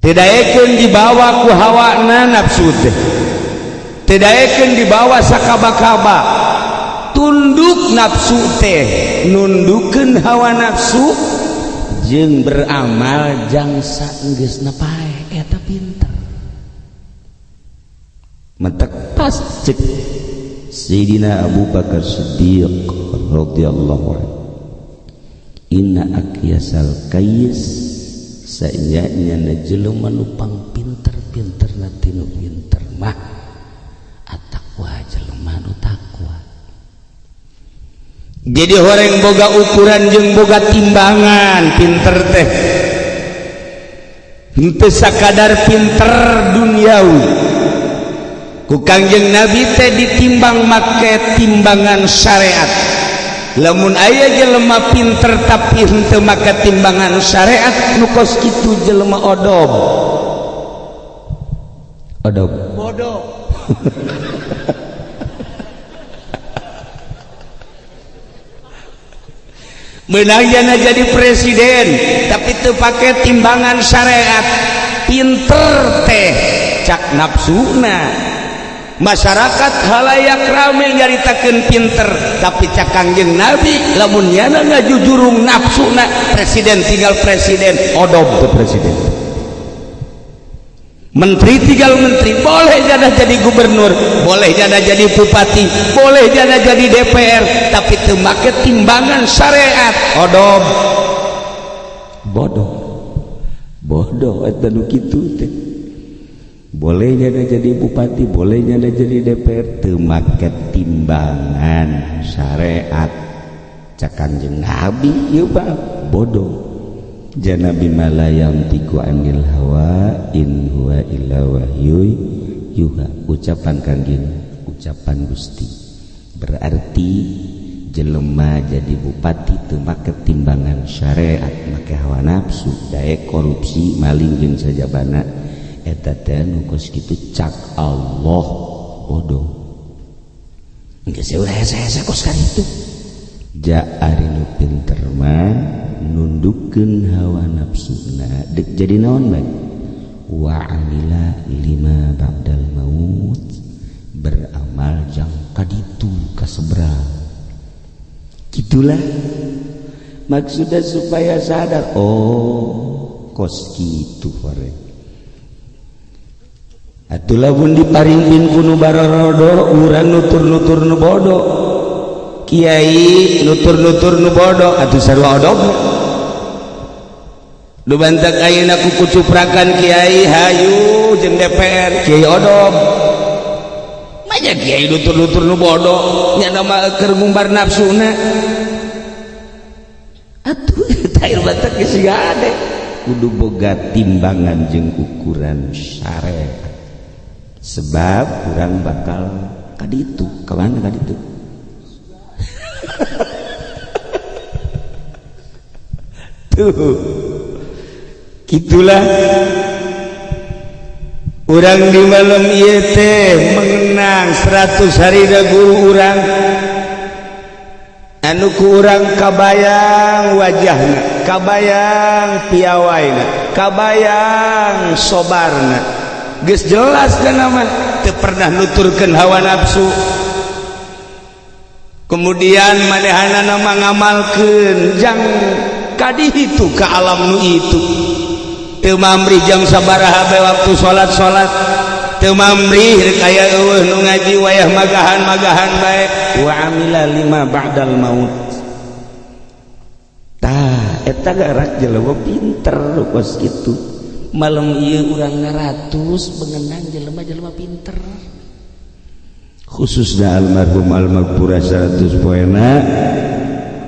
Teu daekeun dibawa ku hawana nafsu teh, teu daekeun dibawa sakaba-kaba. Tunduk nafsu teh, nundukeun hawa nafsu jeung beramal jang saenggeusna paeh, eta pinter. Matak pas cek Sayyidina Abu Bakar Siddiq radhiyallahu anhu, inna akyasal kayis, saenya na jelema nu pang pinter-pinterna tinu pinter mah ataqwa, jelema nu takwa. Jadi horeng boga ukuran jeung boga timbangan pinter teh, henteu sakadar pinter duniawi. Ku Kangjeng Nabi teh ditimbang make timbangan syariat. Lamun aya jelema pinter tapi henteu make timbangan syariat, nu kos kitu jelema odob odob. Bodoh. Menang jana jadi presiden tapi teu pake timbangan syariat, pinter teh cak nafsuna. Masyarakat halayak rame nyaritakeun pinter, tapi cak Kangjeng Nabi lamun nyana ngajujurung nafsuna, presiden tinggal presiden, odob tuh presiden, menteri tinggal menteri, boleh jana jadi gubernur, boleh jana jadi bupati, boleh jana jadi DPR, tapi teu make timbangan syariat, odob bodoh bodoh. Eta nu kitu teh boleh jana jadi bupati, boleh jana jadi DPR, teu make timbangan syariat, cak Kangjeng Nabi ieu mah bodoh. Jana bima la yantiqu anil hawa in huwa illa wahyu yuha. Ucapan Kangjeng, ucapan Gusti, berarti jelema jadi bupati teu make timbangan syariat, make hawa nafsu, daek korupsi, maling jeung sajabana, eta teh nu kos kitu cak Allah bodoh. Geus ulah hese-hese kos karitu. Ja ari nu pinter mah nundukeun hawa nafsuna dek jadi naon bae, wa amila lima ba'dal maut, beramal jang kaditu ka seberang. Gitulah maksudnya supaya sadar, oh kos kitu hore. Atuh lamun diparingpin ku nu barorodo, urang nutur-nutur nu bodoh, kiai nutur-nutur nu bodoh, atuh sarua odog. Nu bantak ayeuna ku kucuprakan kiai hayu jeung DPR, kiai odob manya kiai nutur-nutur nu bodoh, nya mah keur ngumbar nafsuna. Atuh eta batak geus gade kudu boga timbangan jeung ukuran syariat, sebab kurang bakal kaditu kamana kaditu. Tuh gitulah urang di malam ieu teh mengenang 100 hari da guru urang anu ku urang kabayang wajahna, kabayang piawaina, kabayang sobarna. Geus jelas dan nama teu pernah nuturkeun hawa nafsu. Kemudian manehanana ngamalkeun jang kadi itu ka alam nu itu, teu mamrih jam sabaraha bae waktu salat-salat, teu mamrih rek aya eueuh nu ngaji wayah magahan-magahan bae, wa amila lima ba'dal maut. Tah eta gerak jelema pinter kos kitu. Malam ieu urang ngaratus mengenang jelema-jelema pinter, khususnya almarhum almaghfurah 100 poena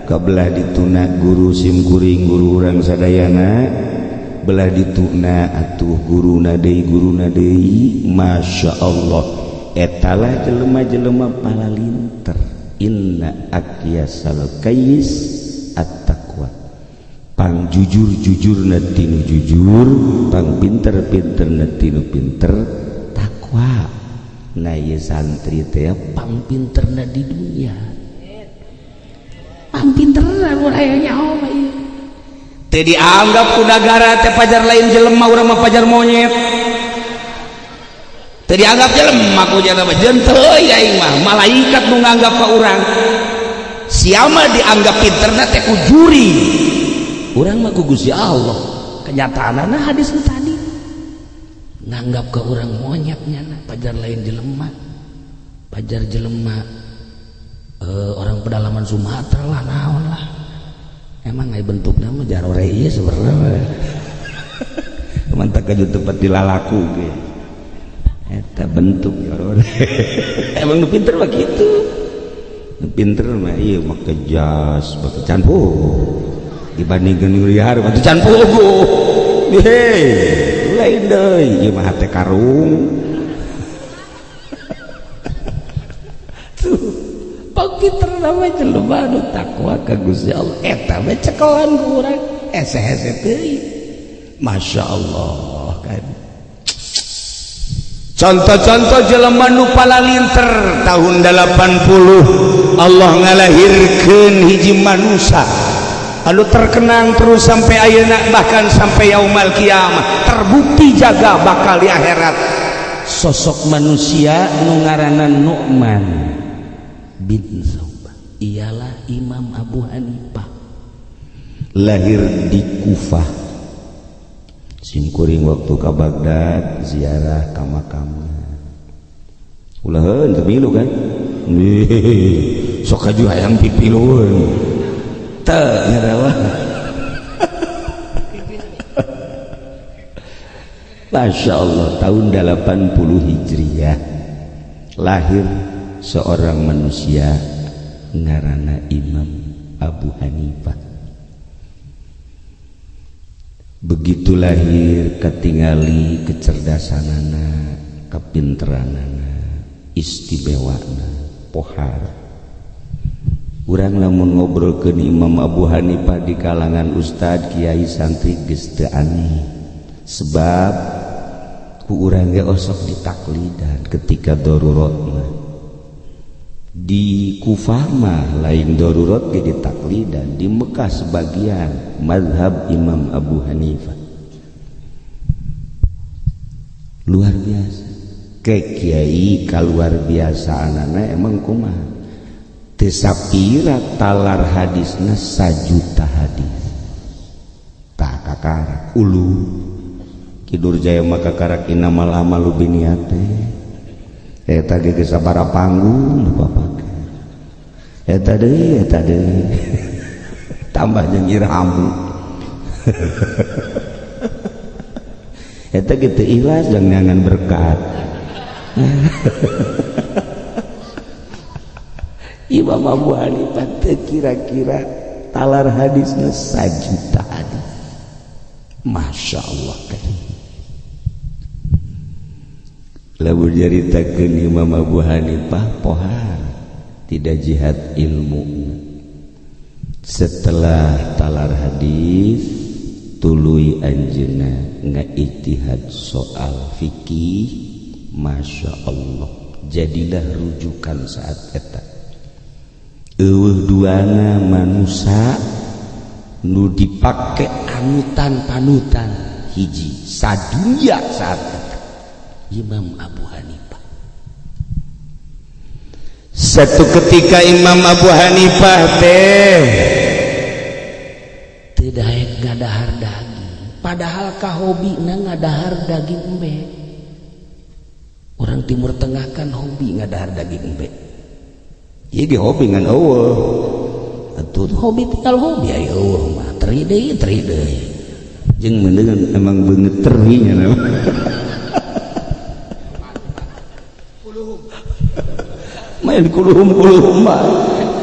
kabelah dituna guru simkuring, guru urang sadayana belah dituna atuh guruna deui, guruna deui. Masya Allah, etalah jelema-jelema palalinter. Inna akyasal kayis at-taqwa, pang jujur-jujur tinu jujur, pang pinter-pinter tinu pinter, takwa. Nah ieu santri teh pang pinterna di dunia, pang pinterna mun aya nyaho mah ieu. Teu dianggap ku nagara teh pajar lain jelema, urang mah pajar monyet. Teu dianggap jelema ku jelema, jeung teu aing mah malaikat nu nganggap ka urang. Siapa dianggap pinterna teh ku juri, urang mah ku Gusti Allah. Kenyataanna hadis nu tadi nganggap ke urang monyet nyana, pajar lain jelema, pajar jelema orang pedalaman Sumatera lah, naon lah. Emang aya bentukna mah jarore ieu sebenarnya. Mantap kaju tempat dilalaku ge eta bentuk jarore. Emang nu pinter mah kitu, nu pinter mah ieu make jas, make can puguh dibandingkeun nu liar mah can puguh. Hei, lain deui ieu mah hate karung. Tuh pak pinter nama jelema nu takwa ka Gusti Allah eta we cekelan ku urang hese-hese teuing. Masya Allah kan. Contoh-contoh jelema nu palalinter tahun 80 Allah ngalahirkeun hiji manusia anu terkenang terus sampai ayeuna, bahkan sampai yaumal kiamah, terbukti jaga bakal di akhirat. Sosok manusia nu ngaranna Nu'man bin Saubah, ialah Imam Abu Hanifah, lahir di Kufah. Simkuring waktu ka Baghdad ziarah ka makamna. Ulaheun teu milu kan? Sok kaju hayang pipilueun. Teu nyarawa. Masya Allah, tahun 80 Hijriah lahir seorang manusia ngarana Imam Abu Hanifah. Begitu lahir ketingali kecerdasanana, kepinteranana, istimewana, pohar. Urang lamun ngobrolkeun Imam Abu Hanifah di kalangan ustad, kiai, santri geus teu aneh. Sebab ku urang ge osok ditaklidan ketika darurat mah. Di Kufah mah lain darurat ge ditaklidan, di Mekah sebagian mazhab Imam Abu Hanifah. Luar biasa. Ke kiai kaluar biasaanana emang kumaha? Teu sapira talar hadisna sajuta hadis. Tah kakarak ulu Kidur Jaya maka karak innamal amalu binniyat. Eta ge geus sabaraha panggung dipapake. Eta deui, eta deui. Tambah jeung irhamu. Eta ge teu ikhlas jang neangan berkat. Imam Abu Hanifah teu kira-kira talar hadisna sajuta hadis. Masya Allah kan. Lamun nyaritakeun Imam Abu Hanifah pohar tidak jihad ilmu. Setelah talar hadis tuluy anjeunna ngaijtihad soal fikih, Masya Allah jadilah rujukan saat eta. Eueuh duana manusia nu dipake anutan panutan hiji sadunya saat eta Imam Abu Hanifah. Satu ketika Imam Abu Hanifah teh teu daek ngadahar daging, padahal kahobina ngadahar daging embe. Orang Timur Tengah kan hobi ngadahar daging embe. Ieu ge hobi ngan eueuh. Atuh hobi tinggal hobi aya eueuh mah teri deui teri deui. Jeung meuneun emang beungeut teri nya. Main kuluhum-kuluhum mah.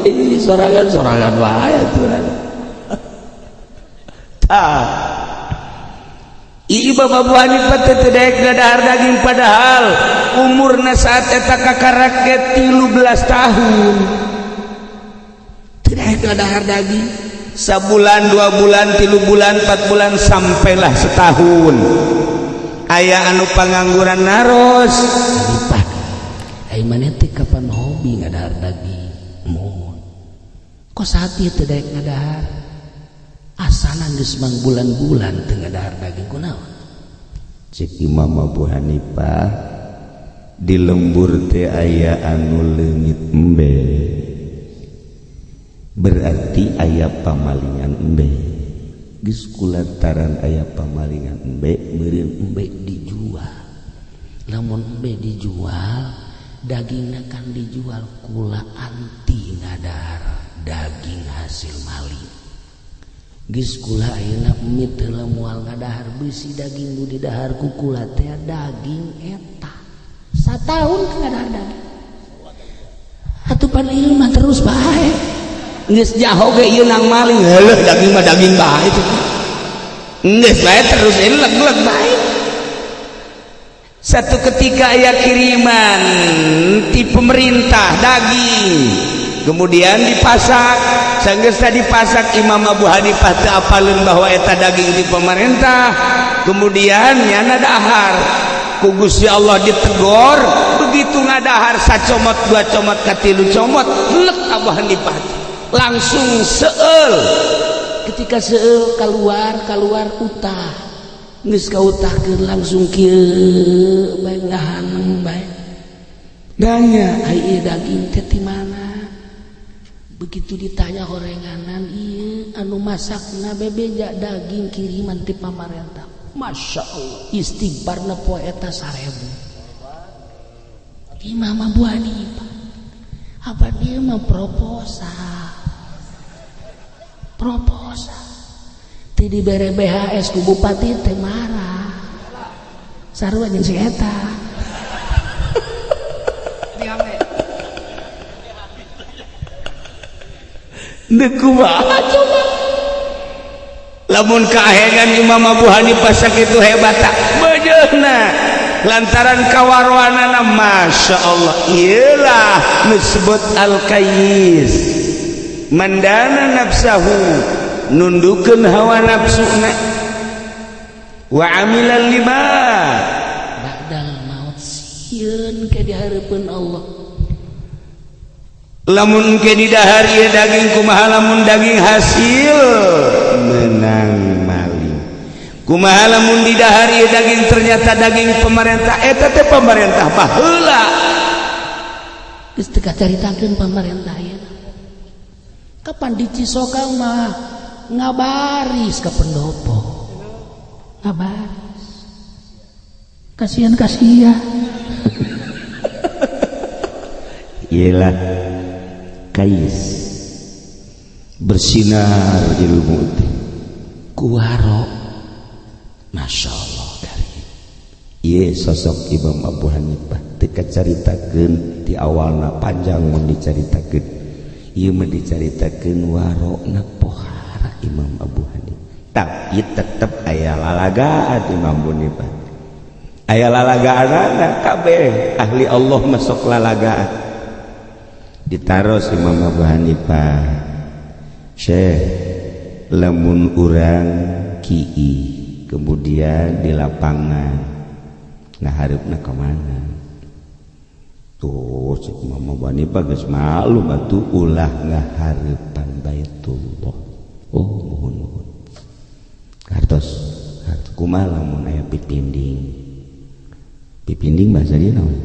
Ih sorangan-sorangan wae atuh. Tah. Imam Abu Hanifah teh teu daek ngadahar daging padahal umurna saat eta kakarak ge 13 tahun. Teu daek ngadahar daging. Sabulan, 2 bulan, 3 bulan, 4 bulan sampailah setahun. Aya anu pangangguran naros. Hanifah, ai maneh teh kapan hobi ngadahar daging? Mun. Kok saat ieu teu daek ngadahar? Asana geus mangbulan-bulan teu ngadahar daging kunaon? Cek Imam Abu Hanifah di lembur teh aya anu leungit embe, berarti aya pamalingan embe. Geus kulantaran aya pamalingan embe, meureun embe dijual. Lamun embe dijual, dagingna kan dijual kula anti ngadahar daging hasil maling. Geus kula ayeuna mie teu moal ngadahar beusi daging nu didahar ku kula teh daging eta. Satahun ngadahar daging. Atuh pan ieu mah terus bae. Geus jaho ge ieu nang maling, heuh daging mah daging bae. Geus bae terus leg-leg bae. Satu ketika aya kiriman ti pemerintah daging, kemudian dipasak. Sanggeus dipasak Imam Abu Hanifah teu apaleun bahwa eta daging di pemerintah. Kemudian nyana dahar ku Gusti Allah ditegor, begitu ngadahar sacomot dua comot katilu comot lek Abu Hanifah langsung seueul. Ketika seueul keluar keluar utah, geus kautahkeun langsung kieu bae ngahanem bae. Nanya ai ieu daging teh ti mana? Begitu ditanya horenganan ieu anu masakna bebeja daging kiriman ti pamarentah. Masya Allah istighfarna poe eta 1000. Imam Abu Hanifah apa dia mah proposal. Proposal ti dibere BHS ku bupati teh marah. Sarua jeung si eta. Kumaha coba lamun kahengan Imam Abu Hanifah sakitu hebat tak bejeuna lantaran kawarwanana Masya Allah iyalah disebut al-kayyis mandana nafsahu nundukeun hawa nafsuna wa amila lima ba'dal maut sieun ke dihareupeun Allah. Lamun ke didahar ieu daging kumaha lamun daging hasil menang maling, kumaha lamun didahar ieu daging ternyata daging pemerintah, eta teh pemerintah baheula geus teu kacaritakeun pemerintah ieu. Kapan di Cisokang mah ngabaris ka pendopo, ngabaris kasihan kasihan. Iyalah kais bersinar ilmu teh kuwaro Masya Allah karim. Ieu sosok Imam Abu Hanifah teu kacaritakeun di awalna panjang mun dicaritakeun. Ieu mah dicaritakeun warona pohara Imam Abu Hanifah, tapi tetep aya lalagaan Imam Abu Hanifah. Aya lalagaanana kabeh ahli Allah masuk lalagaan. Ditaros Imam Abu Hanifah, Syekh lamun urang ki'i kemudian di lapangan nah hareupna ka mana? Tuh cek Imam Abu Hanifah geus maklum atuh ulah ngahareupan Baitullah. Oh muhun muhun kartos kartos kumaha lamun aya pipinding? Pipinding bahasa dia naon?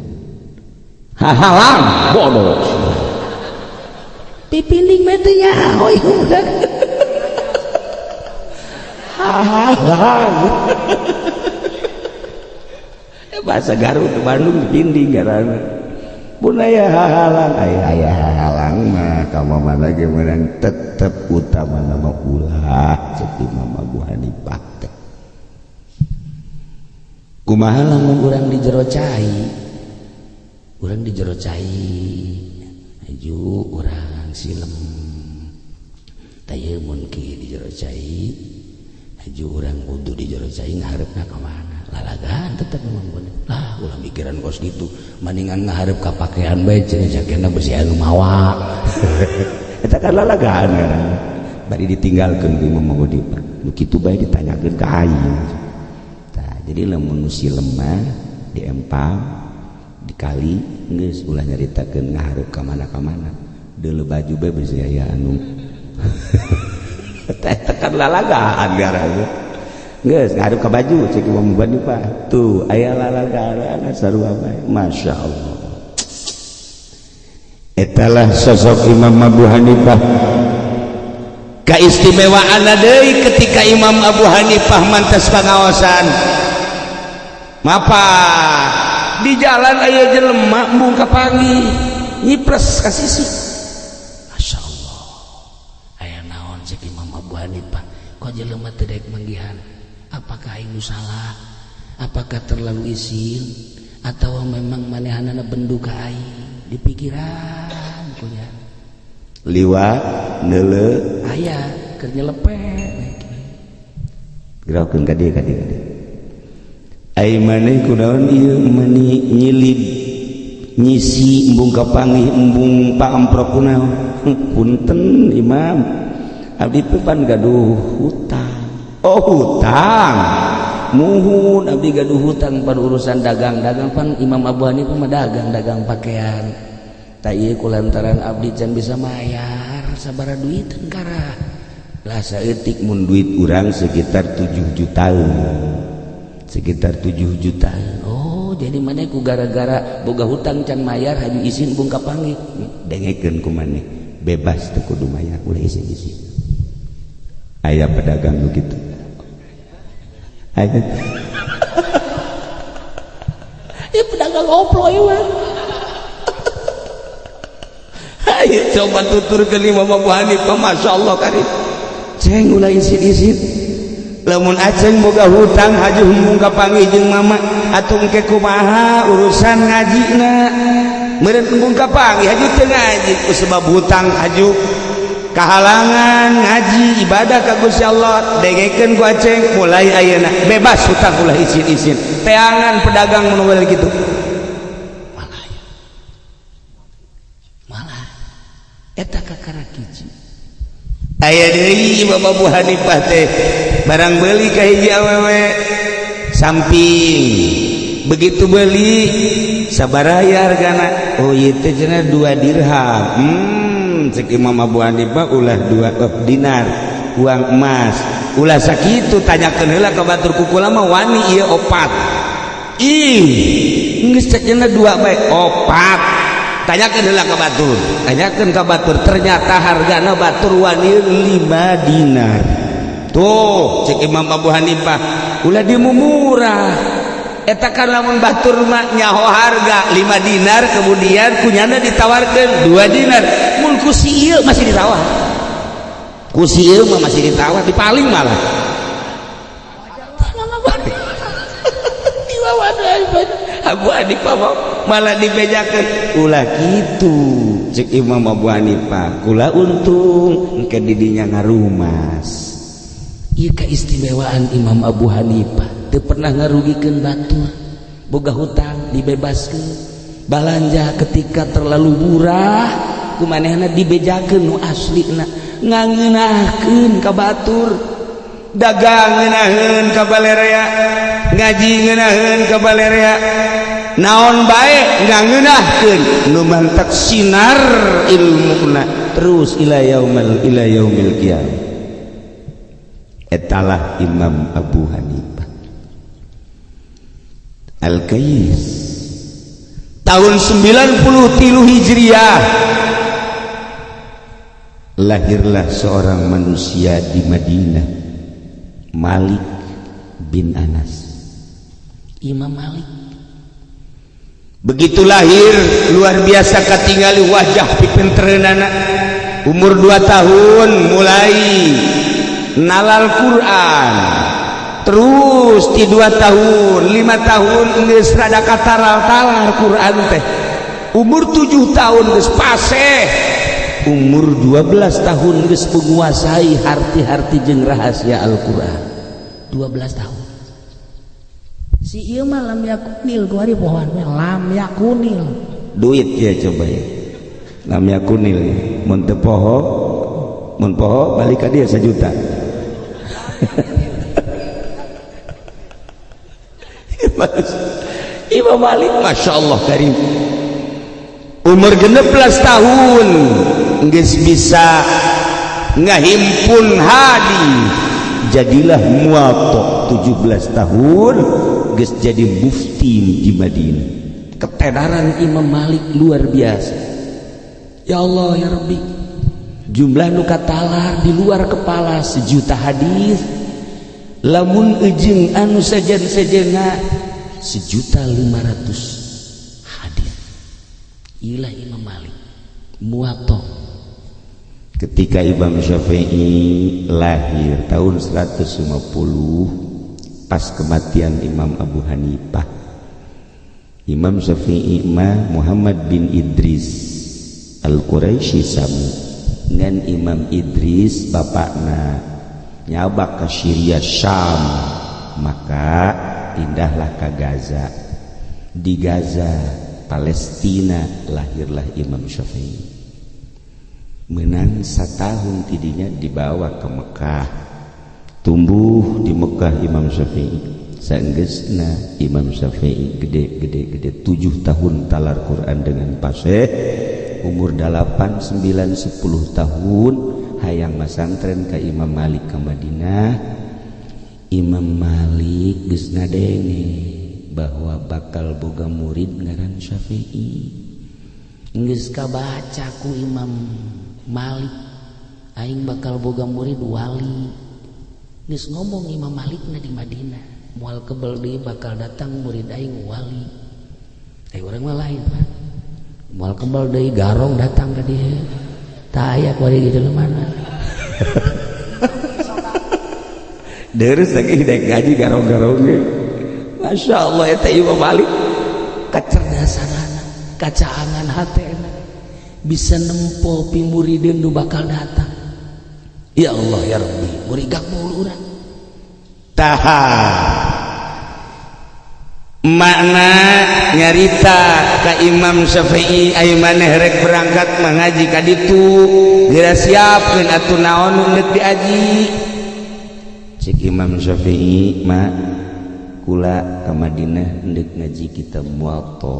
Hahalang bodoh. Pipinding mah teu nyaho ieu budak. Hahalang. Bahasa Garut Bandung pipinding ngaranna. Pun aya hahalang, aya aya hahalang mah ka mana ge meunang tetep utama nama ulah cek Imam Abu Hanifah teh. Kumaha lamun urang di jero cai? Urang di jero cai. Aju urang silem. Tah mun ki di jero cai, aju urang wudu di jero cai ngahareupna ka mana? Lalagaan tetep memang bener. Lah ulah mikiran kos gitu. Mendingan ngahareup ka pakaian bae cenah jakena besi anu mawa. Eta kan lalagaan ngaranna. Bari ditinggalkeun ku Imam Abu Hanifah. Nu kitu bae ditanyakeun ka aing. Tah jadi lamun nu silem mah diempang dikali geus ulah nyaritakeun ngahareup ka mana-ka mana. Deuleu baju bae besi aya anu. Tekan lalagaan garanya. Geus ngaruh ka baju cek Imam Abu Hanifah. Tuh aya lalagaan sarua bae. Masya Allah. Etalah sosok Imam Abu Hanifah. Keistimewaan deui ketika Imam Abu Hanifah mantas pangaosan. Mapa di jalan aya jelema embung kapanggih nyipres ka sisi. Masya Allah, aya naon cek Imam Abu Hanifah, kok jelema teu daek manggihan? Apakah aing nu salah? Apakah terlalu isin atau memang manehanana bendu ka aing? Di pikiran kunya Liwat neuleu aya keur nyelepek. Gerakeun ka dieu ka dieu ka dieu. Ai maneh kunaon ieu mani nyilib nyisi embung kapanggih embung paamprok kunaon? Punten Imam, abdi teh pan gaduh hutang. Oh hutang, muhun abdi gaduh hutang pan urusan dagang-dagang. Pan Imam Abu Hanifah mah dagang-dagang pakaian. Tak ieu kulantaran abdi can bisa mayar sabaraha duit kara lah saeutik mun duit urang sekitar 7 jutaan, sekitar 7 juta. Oh jadi mana ku gara-gara boga hutang can mayar haju isin bung kapanggih. Dengekeun ku maneh, bebas teu kudu mayar, ulah isin-isin. Aya pedagang nu kitu aya. Ya pedagang oplo ieu mah. Ayo coba tuturkeun Imam Abu Hanifah, Masya Allah karim. Ceng ulah isin-isin. Lamun aceng boga hutang haju embung kapanggih jeung mama atuh engke kumaha urusan ngajina. Meureun embung kapanggih haju teu ngaji ku sebab hutang haju kahalangan ngaji ibadah ka Gusti Allah. Dengekeun ku aceng mulai ayeuna bebas hutang ulah isin-isin. Teangan pedagang mun kitu. Malah ya. Malah eta kakara hiji. Aya deui Imam Abu Hanifah teh barang beli ka hiji awewe samping. Begitu beli sabaraha hargana? Oh ieu teh cenah 2 dirham. Cek Imam Abu Hanifah ulah 2 dinar uang emas. Ulah sakitu tanyakeun heula ka batur kukula mah wani ieu opat. Ih, geus cek cenah 2 bae opat. Tanyakeun heula ka batur. Tanyakeun ka batur ternyata hargana batur wani 5 dinar. Tuh cek Imam Abu Hanifah ulah dimumurah. Eta kan lamun batur mah nyaho harga 5 dinar kemudian kunyana ditawarkeun 2 dinar. Mun ku si ieu masih ditawar. Ku si ieu mah masih ditawar dipaling malah. Abu Hanifah malah dibejakeun ulah kitu cek Imam Abu Hanifah kula untung engke didinya ngarumas. Ieu keistimewaan Imam Abu Hanifah teu pernah ngarugikeun batur. Boga hutang dibebaskeun, balanja ketika terlalu murah ku manehna dibejakeun nu aslina, ngangeunahkeun ka batur, dagang ngeunaheun ka balerea, ngaji ngeunaheun ka balerea, naon bae ngangeunahkeun nu mantak sinar ilmuna terus ila yaumil qiyamah. Etalah Imam Abu Hanifah Al-Qais. Tahun 93 Hijriah lahirlah seorang manusia di Madinah, Malik bin Anas. Imam Malik begitu lahir luar biasa katingali wajah pipentereunana. Umur 2 tahun mulai nalal Quran, terus di 2 tahun 5 tahun geus rada kataral-talar Quran teh. Umur 7 tahun geus paseh, umur 12 tahun geus menguasai harti-harti jeung rahasia Al-Quran. 12 tahun si ieu mah lam yakunil kuari pohoan lam yakunil duit ya coba ya lam yakunil mun teu poho, mun poho balik ka dia 1 juta. Imam Malik Masya Allah karim, umur 16 tahun geus bisa Ngahimpun hadis, jadilah Muwatta. 17 tahun geus jadi mufti di Madinah. Ketenaran Imam Malik luar biasa. Ya Allah ya Rabbi, jumlah nu katalar di luar kepala 1 juta hadis, lamun ejeng anu sejen-sejena 1.500.000 hadis. Ilah Imam Malik, Muwatta. Ketika Imam Syafi'i lahir tahun 150 pas kematian Imam Abu Hanifah, Imam Syafi'i mah Muhammad bin Idris Al-Quraisy sami ngan Imam Idris bapakna nyabak ke Syria, Syam, maka pindahlah ke Gaza. Di Gaza, Palestina, lahirlah Imam Syafi'i. Menang setahun tidinya dibawa ke Mekah, tumbuh di Mekah Imam Syafi'i. Sanggeusna Imam Syafi'i gede gede gede, 7 tahun talar Quran dengan fasih. Umur 8, 9, 10 tahun hayang masantren ke Imam Malik ke Madinah. Imam Malik geus ngadenge bahwa bakal boga murid ngaran Syafi'i. Geus kabaca ku Imam Malik, aing bakal boga murid wali. Geus ngomong Imam Malik na di Madinah, moal kebel deui bakal datang murid aing wali. Eh, urang mah lain, Pak. Moal kebel deui garong datang ka dieu. Tak aya kuari di dalam mana. Deres lagi dek gaji garong-garong ge. Masya Allah, eta Imam Malik kecerdasanana, kacaangan hatena bisa nempo pimurideun nu bakal datang. Ya Allah ya Rabbi, murigak mulu urang. Taha makna nyarita ka Imam Syafi'i, ayo maneh rek berangkat mengaji ka ditu, geura siapkeun atuh naon nu deuk diaji. Cek Imam Syafi'i, "Ma, kula ka Madinah ndek ngaji kitab Muwatta,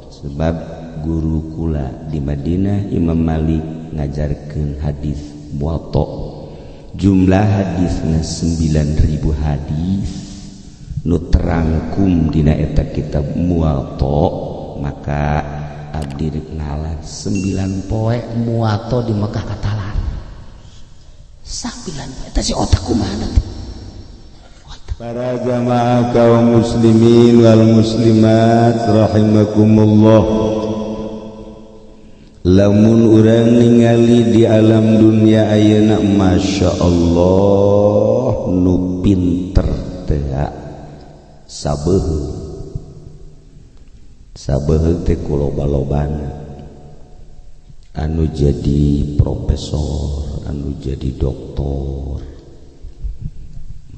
sebab guru kula di Madinah Imam Malik ngajarkeun hadis Muwatta, jumlah hadisna 9000 hadis nu terangkum dina eta kitab Muwatta, maka abdi rek ngalah 9 poe Muwatta di Mekah katalar 9 poe." Eta si otak kumaha teh? Para jamaah kaum muslimin wal muslimat rahimakumullah, lamun urang ningali di alam dunia ayeuna, Masya Allah, nu pinter teh sabeuheung sabeuheung teh ku loba-lobana, anu jadi profesor, anu jadi doktor,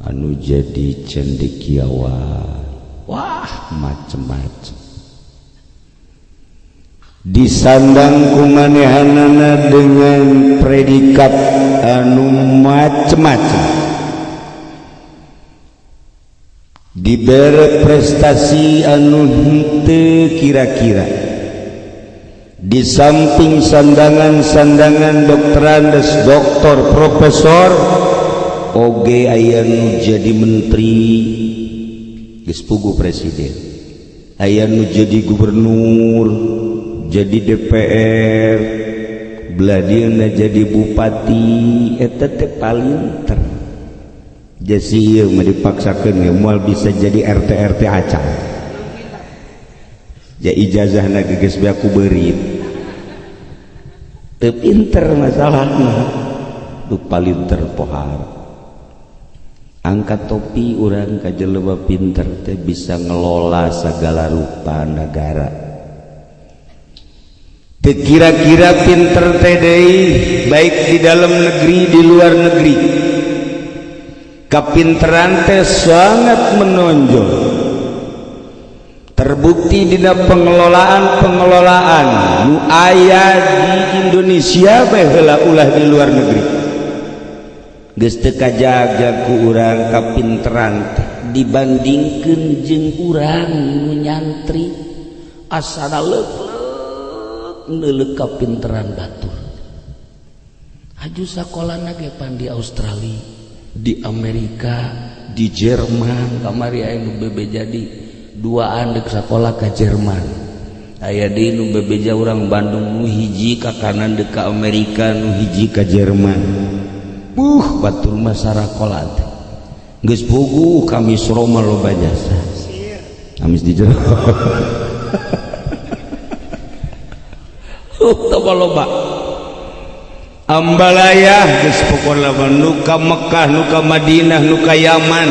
anu jadi cendekiawan, wah, macem-macem, disandang kumanehanana dengan predikat anu macem-macem, dibere prestasi anu henteu kira-kira. Di samping sandangan-sandangan doktorandes, doktor, profesor, oge aya nu jadi menteri, geus puguh presiden, aya nu jadi gubernur, jadi DPR, beladieuna jadi bupati. Eta teh palinter. Jasi ieu mah dipaksakeun ge moal bisa jadi RT RT acan ja, ijazahna ge geus beak ku beurit. Teu pinter masalahna. Nu palinter pohara, angkat topi urang ka jelema pinter teh, bisa ngelola segala rupa negara. Teu kira-kira pinter teh deui, baik di dalam negeri, di luar negeri, kapinteran teh sangat menonjol, terbukti dina pengelolaan-pengelolaan nu aya di Indonesia bae heula, ulah di luar negeri. Geus teu kajaga ku urang kapinteran teh dibandingkeun jeung urang nu nyantri, asana leuk-leuk neuleuh kapinteran batur. Aju sakolana ge pan di Australia, di Amerika, di Jerman. Kamari aya nu bebeja di duaan deuk sakola ka Jerman. Aya deui nu bebeja urang Bandung, nu hiji ka kanan deuk ka Amerika, nu hiji ka Jerman. Buh, batur mah sarakola teh. Geus puguh kami Roma loba jasa. Amis di jero. Loba ambalaya geus pokona mah nu ka Mekah, nu ka Madinah, nu ka Yaman.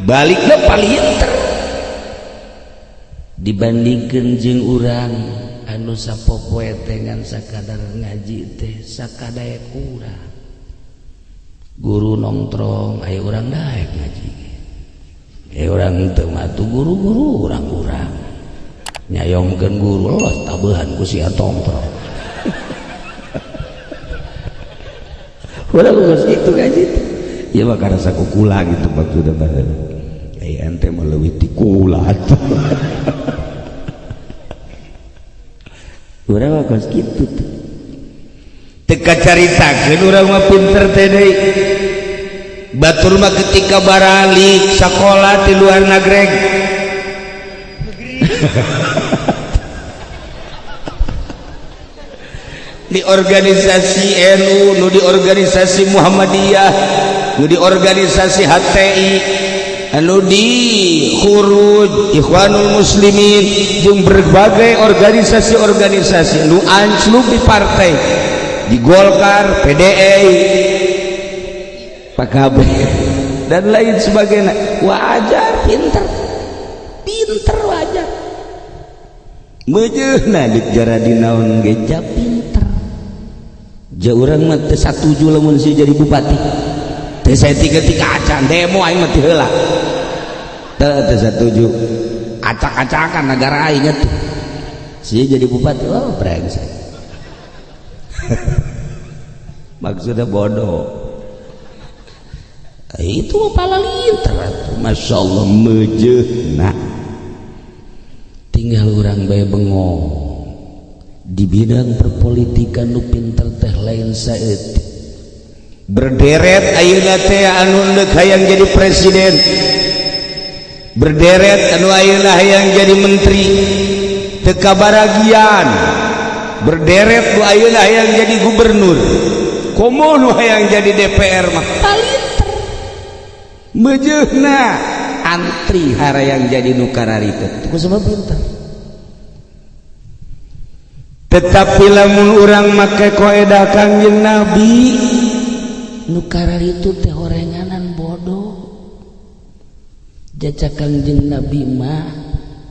Balikna palinter dibandingkeun jeung urang anu sapopoe teh ngan sakadar ngaji teh sakadaek urang. Guru nongtrong aya urang daek ngaji. Aya urang teu mah atuh guru-guru urang-urang. Nyayongkeun guru los tabehan ku sia tongtrong. Urang geus kitu ngaji teh. Ieu mah karasa ku kula gitu maksudna baheula. Ai ente mah leuwih ti kula atuh. Urang mah geus kitu teh. Teu kacaritakeun urang mah pinter teh deui. Batur mah ketika baralik sakola di luar nagreg. Di organisasi NU, nu di organisasi Muhammadiyah, nu di organisasi HTI, anu di Khuruj Ikhwanul Muslimin, jeung berbagai organisasi-organisasi nu anclub di partai, di Golkar, PDI, PKB dan lain sebagainya. Wajar pinter, pinter wajar. Meujeuna deuk jaradi naon ge ja pinter. Ja urang mah teu satuju lamun si jadi bupati. Teu saeutik-eutik acan demo aing mah teu heula. Teu satuju. Acak-acakan negara aing atuh. Si jadi bupati, oh brengsek. Maksudnya bodoh. Itu pala linter atuh. Masya Allah meujeuna. Tinggal urang bae bengong. Di bidang perpolitikan nu pinter teh lain saeutik. Berderet ayeuna teh anu deuk hayang jadi presiden, berderet anu ayeuna hayang jadi menteri, teu kabaragian. Berderet nu ayeuna hayang jadi gubernur, komo nu hayang jadi DPR mah palinter. Meujeuna antri harayang jadi nu kararitu, ku sebab pinter. Tetapi lamun urang make koedah Kangjeng Nabi nu kararitu teh horenganan bodoh. Jajak Kangjeng Nabi mah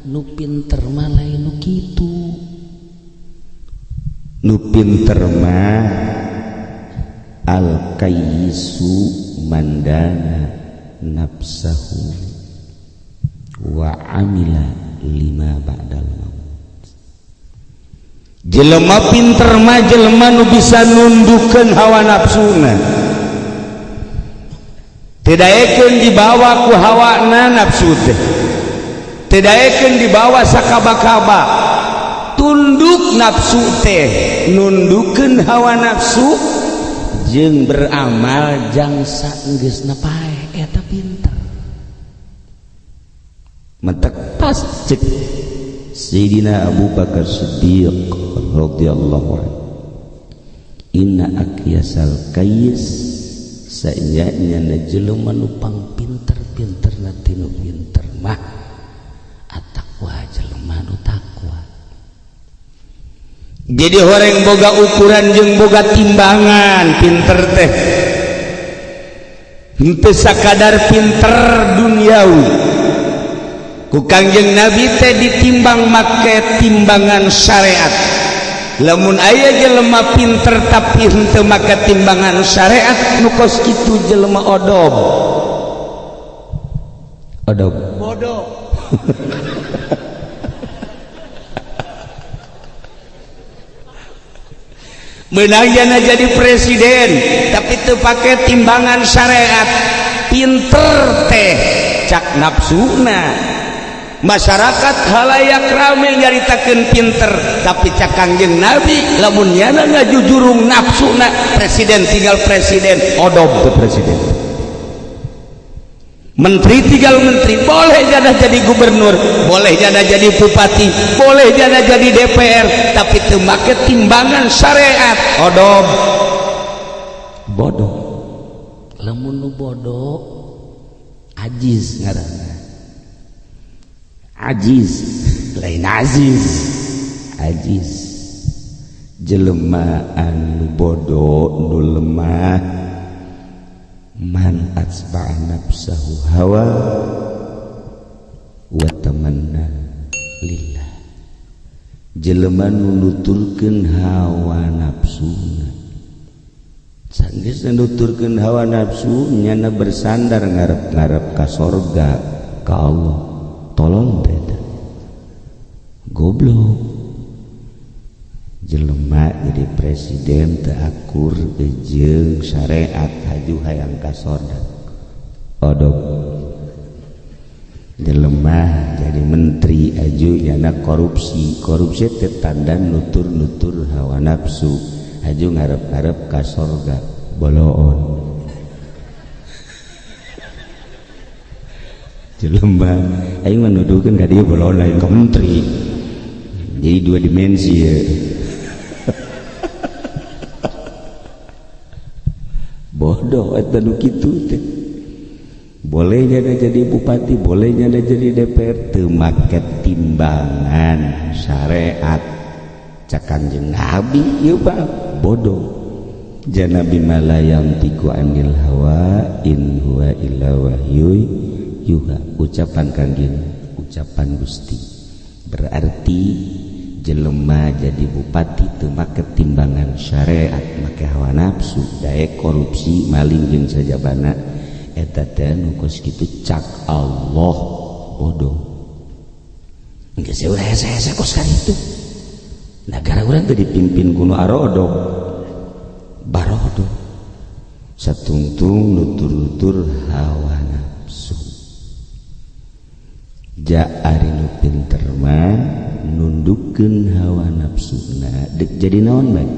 nu pinter mah lain nu kitu. Nu pinter mah al kayyisu mandana nafsahu wa amila lima ba'dal maut. Jelema pinter mah jelema nu bisa nundukeun hawa nafsuna. Teu daekeun dibawa ku hawana nafsu teh. Teu daekeun dibawa sakaba-kaba. Tunduk nafsu teh, nundukeun hawa nafsu jeung beramal jang saenggeusna paeh eta pinter. Mentek pas cek Sayyidina Abu Bakar Siddiq radhiyallahu anhu. Inna akyasal kayis saenyanya na jelema nu pangpinter-pinterna tinu pinter mah ataqwa jelema nu takwa. Jadi horeng boga ukuran jeung boga timbangan pinter teh. Henteu sakadar pinter duniawi. Ku Kangjeng Nabi teh ditimbang make timbangan syariat. Lamun aya jelema pinter tapi henteu make timbangan syariat, nu kos kitu jelema odob. Odob. Bodoh. Meunang jana jadi presiden tapi teu pake timbangan syariat. Pinter teh cak nafsuna. Masyarakat halayak rame nyaritakeun pinter, tapi cak Kangjeng Nabi lamun nyana ngajujurung nafsuna, presiden tinggal presiden, odob ke presiden, menteri tinggal menteri, boleh jana jadi gubernur, boleh jana jadi bupati, boleh jana jadi DPR, tapi teu make timbangan syariat, odob bodoh. Lamun nu bodoh ajiz ngaranna, ajiz lain aziz, ajiz jelema anu bodoh nu lemah. Man atsba'a nafsahu hawa wa tamanna lillah, jelema nu nuturkeun hawa nafsuna, sanggeus nuturkeun hawa nafsu nyana bersandar ngarep-ngarep ka sorga ka Allah. Tolol beda, goblok. Jelema jadi presiden teu akur jeung syariat, haju hayang ka sorga, odob. Jelema jadi menteri aju nyana korupsi, korupsi teh tanda nutur-nutur hawa nafsu, haju ngarep-ngarep ka sorga, boloon. Jelema aing mah nuduhkeun ka dieu boloon lain ka menteri, jadi dua dimensi ya. Bodoh eta nu kitu teh. Boleh nyana jadi bupati, boleh nyana jadi DPR, teu make timbangan syariat. Cak Kangjeng Nabi ieu mah bodoh. Janabi malayam tiku anil hawa in huwa illa wahyu yuha. Ucapan Kangjeng, ucapan Gusti. Berarti jelema jadi bupati teu make timbangan syariat, make hawa nafsu, daek korupsi, maling jeung sajabana, eta teh nu kos kitu cak Allah bodoh. Geus ulah hese-hese kos karitu. Nagara urang teh dipimpin ku nu arodog, barodo, satungtung nutur-nutur hawa nafsu. Ja ari nu pinter mah nundukkeun hawa nafsuna dek jadi naon bae,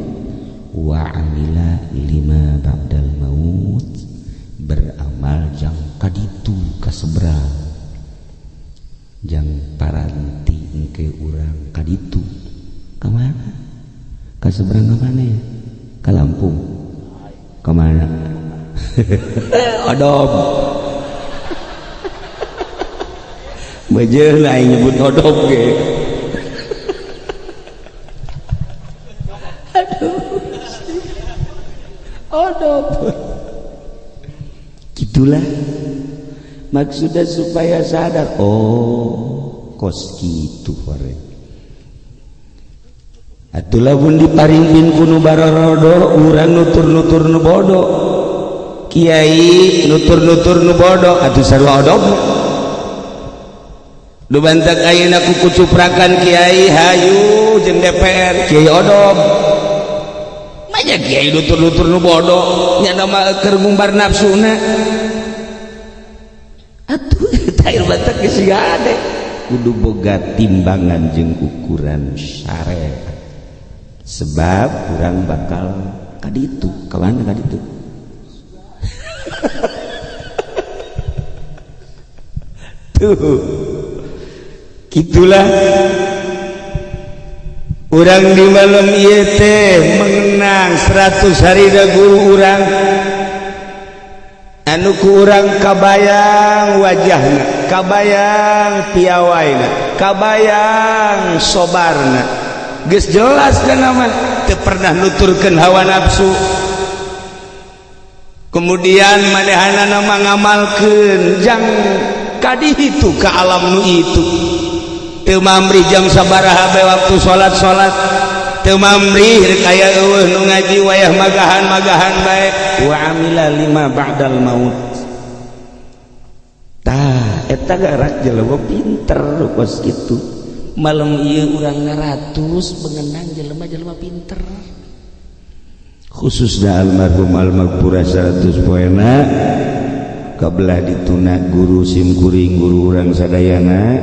wa amila lima ba'dal maut, beramal jang kaditu kaseberang, jang paranti engke urang kaditu ka mana, ka seberang ka mana ya, ka Lampung ka mana. Odob bejeun aing nyebut odob ge. Aduh, odob. Gitulah maksudnya supaya sadar, oh kos kitu hore. Atuh lamun diparingpin ku nu barorodo, urang nutur-nutur nu bodoh, kiai nutur-nutur nu bodoh, atuh sarua odob. Du bantak ayeuna ku kucuprakan kiai hayu jeung DPR, kiai odob. Manya kiai nutur-nutur nu bodoh, nya mah keur ngumbar nafsuna. Atuh eta bantak geus gade. Kudu boga timbangan jeung ukuran syariat. Sebab urang bakal kaditu, ka mana kaditu? Tuh. Gitulah urang di malam ieu teh mengenang 100 hari da guru urang anu ku urang kabayang wajahna, kabayang piawaina, kabayang sobarna. Geus jelas kana mah teu pernah nuturkeun hawa nafsu. Kemudian manehanana mah ngamalkeun jang kaditu ka alam nu itu. Teu mamrih jam sabaraha bae waktu salat-salat, teu mamrih rek aya eueuh nu ngaji wayah magahan-magahan bae. Wa amila lima ba'dal maut. Tah eta garak jelema pinter kos kitu. Malam ieu urang ngaratus mengenang jelema-jelema pinter. Khususna almarhum almaghfurah 100 poena kabelah dituna guru simkuring guru urang sadayana.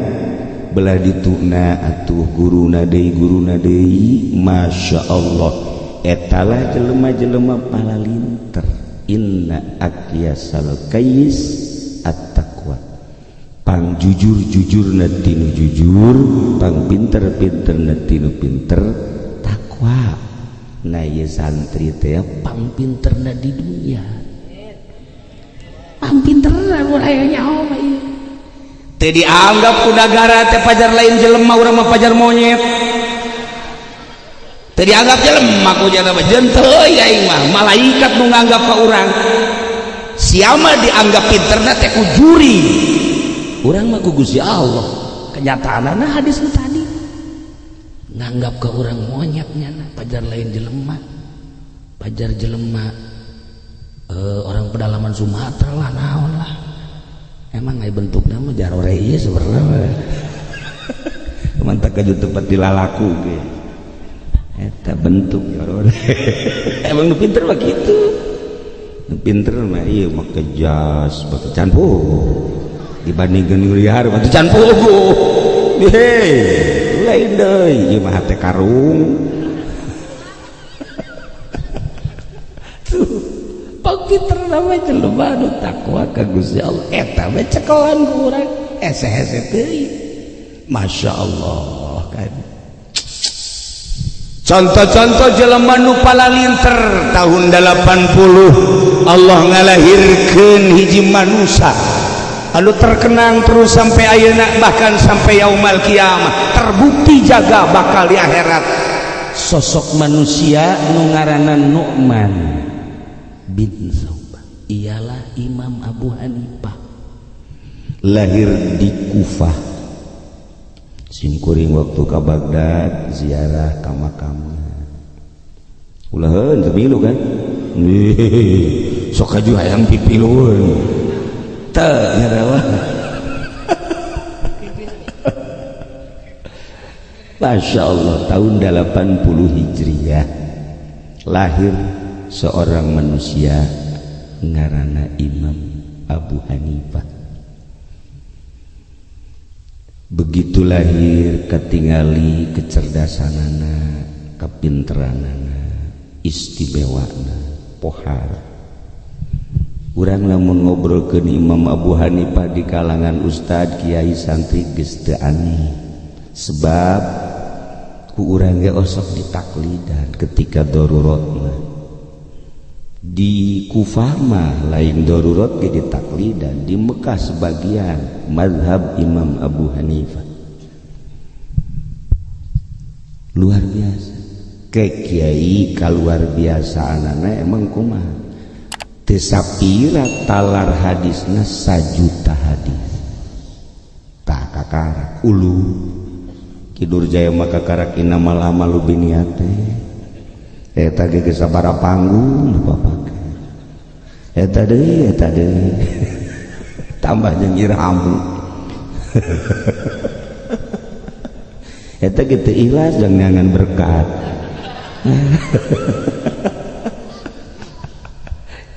Belah dituna atuh guruna deui Masya Allah etalah jelema-jelema palalinter. Inna akyasal kayis at-taqwa. Pang jujur-jujurna tinu jujur, pang pinter-pinterna tinu pinter, takwa. Nah ieu santri teh pang pinterna di dunia. Pang pinterna mun aya nyaho mah ieu. Teu dianggap ku nagara teh pajar lain jelema, urang mah pajar monyet. Teu dianggap jelema ku jana mah jeung teu aing mah malaikat nu nganggap ka urang. Siapa dianggap pinterna teh ku juri. Urang mah ku Gusti Allah. Kenyataanna hadis nu tadi nganggap ka urang monyet nyana pajar lain jelema. Pajar jelema orang pedalaman Sumatera lah naon lah. Emang ai bentukna mah jarore ieu sebenarnya. Mantap kaju tempat dilalaku ge. Eta bentuk jarore. Emang nu pinter mah kitu. Nu pinter mah ieu make jas, make can puguh. Dibandingkeun nu liar mah can puguh. Hei, lain deui ieu mah hate karung. Tuh, pang pinter mah jelema nu takwa ka Gusti Allah. Eta mah cekelan ku urang hese-hese teuing. Masya Allah kan. Contoh-contoh jelema nu palalinter tahun 80 Allah ngalahirkeun hiji manusia anu terkenang terus sampai ayeuna bahkan sampai yaumal kiamah, terbukti jaga bakal di akhirat. Sosok manusia nu ngaranna Nu'man bin Saubah, ialah Imam Abu Hanifah, lahir di Kufah. Simkuring waktu ka Baghdad ziarah ka makamna. Ulaheun teu milu kan? Sok kaju hayang pipilueun. Teu nya mah. Masya Allah, tahun 80 Hijriah lahir seorang manusia ngaranna Imam Abu Hanifah. Begitu lahir ketingali kecerdasanana, kepinteranana, istimewana, pohar. Urang lamun ngobrolkeun Imam Abu Hanifah di kalangan ustad, kiai, santri geus teu aneh. Sebab ku urang ge osok ditaklidan ketika darurat mah. Di Kufah mah lain darurat ge ditaklidan, di Mekah sebagian mazhab Imam Abu Hanifah. Luar biasa. Ke kiai kaluar biasaanana emang kumaha? Teu sapira talar hadisna sajuta hadis. Tah kakarak ulu. Kidur jaya maka karak innamal amalu binniyate. Eta ge geus sabaraha panggung dipapake. Eta deui, eta deui. Tambah jeung irhamu. Eta ge teu ikhlas jeung neangan berkat.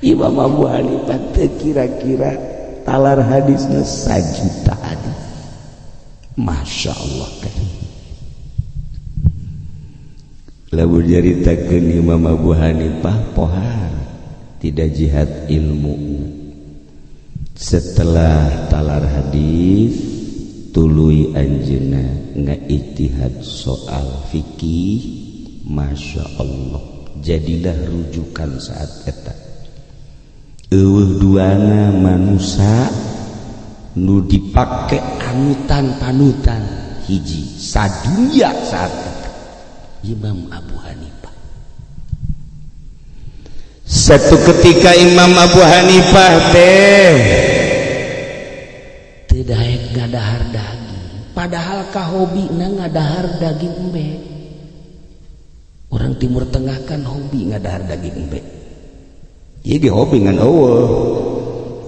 Imam Abu Hanifah teu kira-kira talar hadisna sajuta hadis. Masya Allah karim. Lamun nyaritakeun Imam Abu Hanifah pohar tidak jihad ilmu. Setelah talar hadis tuluy anjeunna ngaijtihad soal fikih, Masya Allah jadilah rujukan saat eta. Eueuh duana manusia nu dipake anutan panutan hiji sadunya saat eta Imam Abu Hanifah. Satu ketika Imam Abu Hanifah teh teu daek ngadahar daging, padahal kahobina ngadahar daging embe. Orang Timur Tengah kan hobi ngadahar daging embe. Ieu ge hobi ngan eueuh.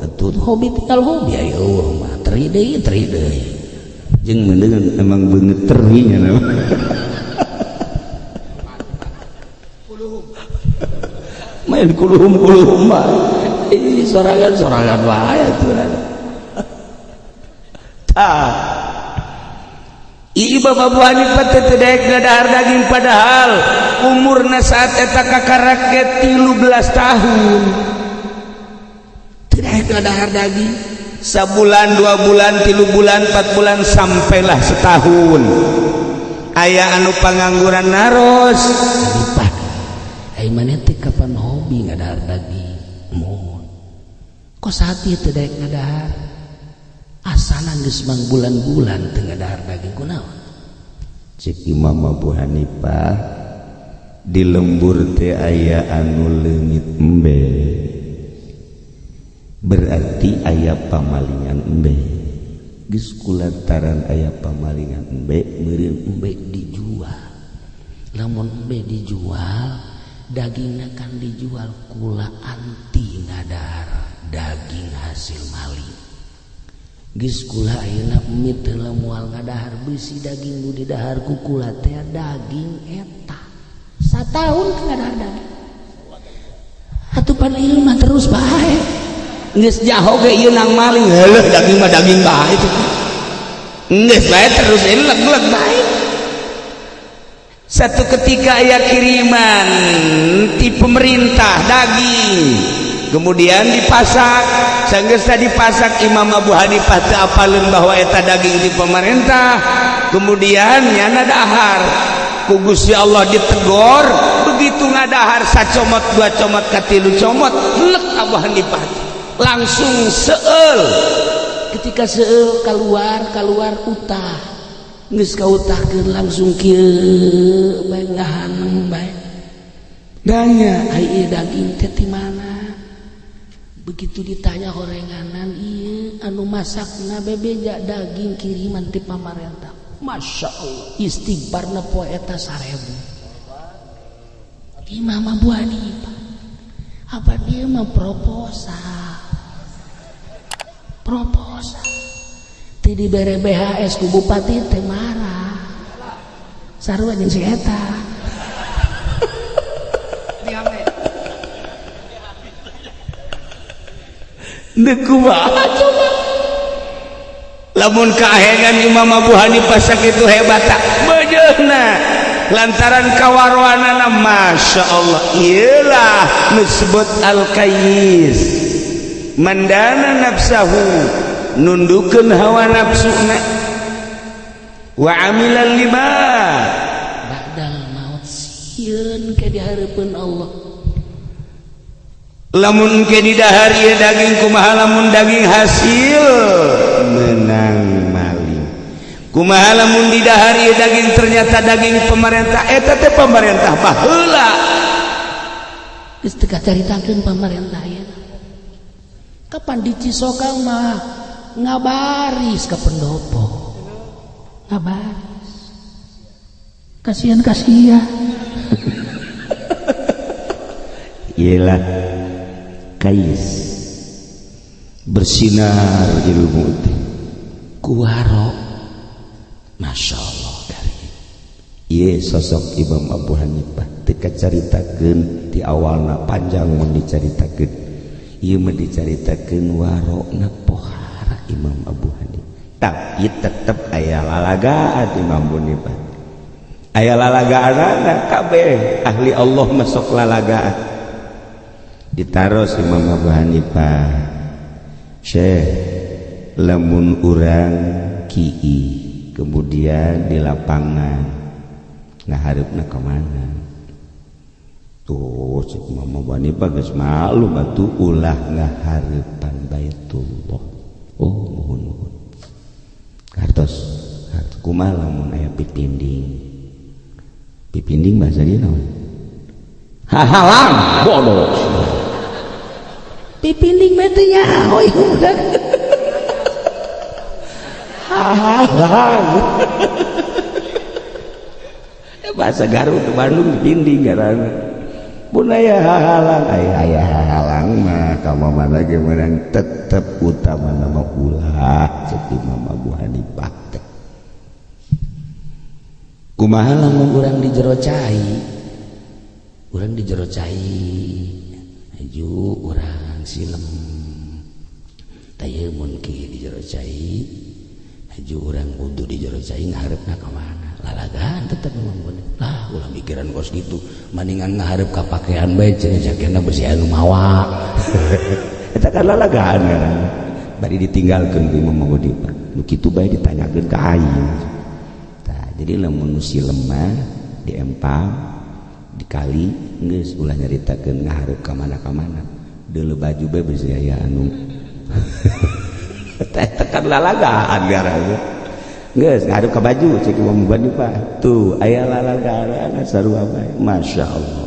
Atuh hobi tinggal hobi aya eueuh mah teri deui teri deui. Jeung meuneun emang beungeut teri nya. Main kuluhum-kuluhum mah. Ini sorangan-sorangan wae atuh. Tah. Imam Abu Hanifah teh teu daek ngadahar daging padahal umurna saat eta kakarak ge 13 tahun. Teu daek ngadahar daging. Sabulan, 2 bulan, 3 bulan, 4 bulan, sampailah setahun. Aya anu pangangguran naros. Hanifah, ai maneh teh kapan hobi ngadahar daging? Mun. Kok saat ieu teu daek ngadahar? Asana geus mangbulan-bulan teu ngadahar daging, kunaon? Cek Imam Abu Hanifah, di lembur teh aya anu leungit embe, berarti aya pamalingan embe. Geus kulantaran aya pamalingan embe, meureun embe dijual. Lamun embe dijual, dagingna kan dijual, kula anti ngadahar daging hasil maling. Geus kula ayeuna mit heula moal ngadahar, bisi daging nu didahar ku kula teh daging eta. Satahun teu ngadahar daging. Atuh pan ieu mah terus bae. Geus jaho ge ieu nang maling, heueuh daging mah daging bae itu. Geus bae terus leg-leg bae. Satu ketika aya kiriman ti pemerintah daging, kemudian dipasak. Sanggeusna dipasak, Imam Abu Hanifah teu apaleun bahwa eta daging di pemerintah. Kemudian nyana dahar, ku Gusti Allah ditegor. Begitu ngadahar sacomot, dua comot, katilu comot, lek Abu Hanifah langsung seueul. Ketika seueul keluar keluar utah, geus kautahkeun langsung kieu bae, ngahaneng bae. Nanya, ai ieu daging teh ti mana? Begitu ditanya horenganan, ieu anu masakna bebeja daging kiriman ti pamarentah. Masya Allah, istighfarna poe eta 1000. Imam Abu Hanifah apa dia mah proposal, proposal ti dibere BHS ku bupati teh marah, sarua jeung si eta. Deuk kumaha coba lamun kahengan Imam Abu Hanifah sakitu hebat tak bejeuna lantaran kawaroanana. Masya Allah, iyalah disebut al-kayyis mandana nafsahu, nundukeun hawa nafsuna, wa amila lima ba'dal maut, sieun ke dihareupeun Allah. Lamun ke didahar ieu daging, kumaha lamun daging hasil menang maling? Kumaha lamun didahar ieu daging ternyata daging pemerintah? Eta teh pemerintah baheula. Geus teu kacaritakeun pamarentah ayeuna. Kapan di Cisoka mah ngabaris ka pendopo, ngabaris, kasihan kasihan. Iyalah kais bersinar ilmu teh kuwaro, Masya Allah kari. Ieu sosok Imam Abu Hanifah teu kacaritakeun di awalna, panjang mun dicaritakeun. Ieu mah dicaritakeun warokna pohara Imam Abu Hanifah, tapi tetep aya lalagaan. Imam Abu Hanifah aya lalagaanana, kabeh ahli Allah masuk lalagaan. Ditaros Imam Abu Hanifah, Syekh, lamun urang ki'i kemudian di lapangan ngaharepna ka mana? Tuh cek Imam Abu Hanifah, geus maklum atuh, ulah ngahareupan Baitullah. Oh, mohon mohon. Kartos kumaha lamun aya pipinding? Pipinding bahasa dia naon? Hahalang bodoh. Pipinding mah teu nyaho ieu budak. Hahalang. Bahasa Garut, Bandung pipinding ngaranna. Mun aya hahalang, aya aya hahalang mah ka mana ge meunang, tetep utama nama ulah, cek Imam Abu Hanifah teh. Kumaha lamun urang di jero cai? Urang di jero cai, aju urang silem. Tah ieu mun ki di jero cai, Haju urang wudu di jero cai ngaharepna ka mana? Lalagaan tetep Imam. Lah, ulah mikiran kos gitu. Maningan ngaharep ka pakaian bae cenah, jaketna besi anu mawa. Eta kan lalagaan kan. Bari ditinggalkeun ku Imam Abu Hanifah. Nu kitu bae ditanyakeun ka aing. Tah, jadi lamun nu lemah di empang di kali geus ulah nyaritakeun ngaharep ka mana-ka mana. Deuleu baju bae besi aya anu. Eta kan lalagaan garana. Geus ngadep ka baju cek Imam Abu Hanifah. Tuh aya lalagaan sarua bae. Masya Allah.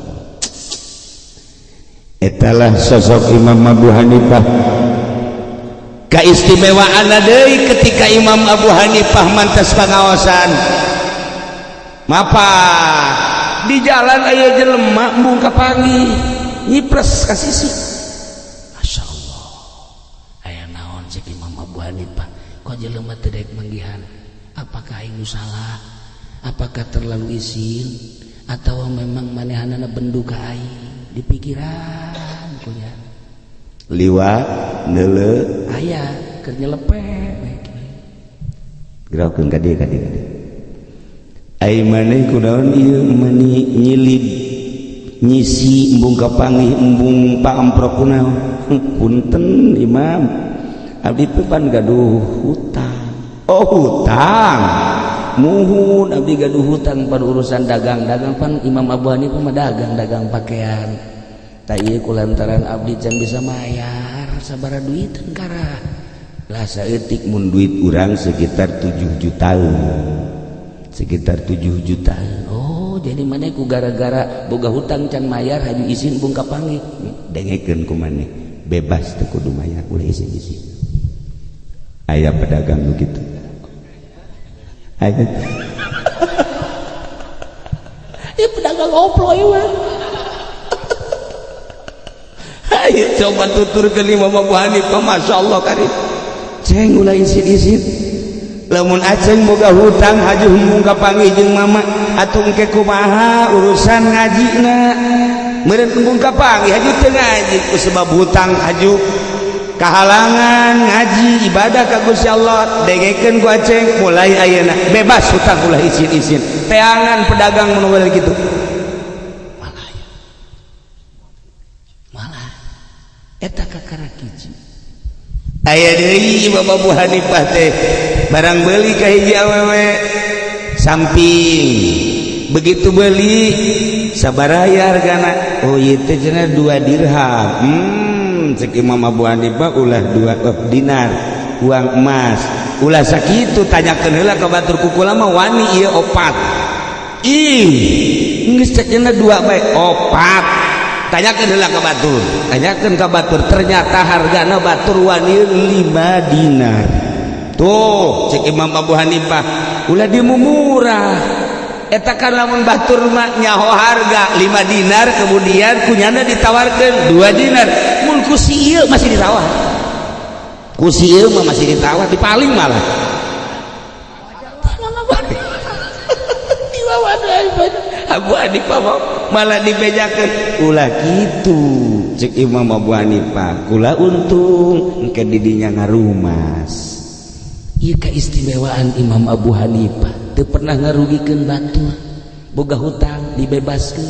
Etalah sosok Imam Abu Hanifah. Keistimewaan deui ketika Imam Abu Hanifah mantas pangaosan. Mapa di jalan aya jelema embung kapanggih nyipres ka sisi. Masya Allah. Aya naon cek Imam Abu Hanifah? Kok jelema teu daek manggihan? Apakah aing nu salah? Apakah terlalu isin? Atau memang manehanana bendu ka aing? Di pikiran kunya. Liwat neuleu. Aya keur nyelepe we. Gerakeun ka dieu, ka dieu, ka dieu. Ai maneh kunaon ieu mani nyilid nyisi embung kapanggih embung paamprok kunaon? Punten Imam, abdi teh pan gaduh hutang. Oh, hutang. Muhun, abdi gaduh hutang pan urusan dagang-dagang. Pan Imam Abu Hanifah mah dagang-dagang pakaian. Tah, ieu kulantaran abdi can bisa mayar sabaraha duiteun kara? Lah, saeutik mun duit urang sekitar 7 juta, sekitar 7 juta. Oh, jadi maneh ku gara-gara boga hutang can mayar haju isin embung kapanggih? Dengekeun ku maneh, bebas, teu kudu mayar, ulah isin-isin. Aya pedagang nu kitu, aya. Ya, pedagang oplo ieu mah. Ayo coba tuturkeun Imam Abu Hanifah, Masya Allah karim. Ceng, ulah isin-isin. Lamun aceng boga hutang haju embung kapanggih jeung mama atuh, engke kumaha urusan ngajina? Meureun embung kapanggih haju teu ngaji ku sebab hutang, haju kahalangan ngaji, ibadah ka Gusti Allah. Dengekeun ku aceng, mulai ayeuna bebas hutang, ulah isin-isin. Teangan pedagang mun gitu. Malah ya. Malah eta kakara hiji. Aya deui, Imam Abu Hanifah teh barang beli ka hiji awewe samping. Begitu beli, sabaraha hargana? Oh, ieu teh cenah 2 dirham. Cek Imam Abu Hanifah, ulah 2, oh, dinar, uang emas, ulah sakitu, tanyakeun heula ka batur. Ku kula mah wani ieu opat. Ih, geus cek cenah dua bae. Opat, tanyakeun heula ka batur. Tanyakeun ka batur, ternyata hargana batur wani 5 dinar. Tuh, cek Imam Abu Hanifah, ulah dimumurah. Eta kan lamun batur mah nyaho harga 5 dinar, kemudian kunyana ditawarkan 2 dinar, mun ku si ieu masih ditawar, ku si ieu mah masih ditawar, dipaling malah. Abu Hanifah malah dibejakan, ulah gitu. Cek Imam Abu Hanifah, kula untung, engke didinya ngarumas. Ieu keistimewaan Imam Abu Hanifah, teu pernah ngarugikeun batur. Boga hutang dibebaskeun,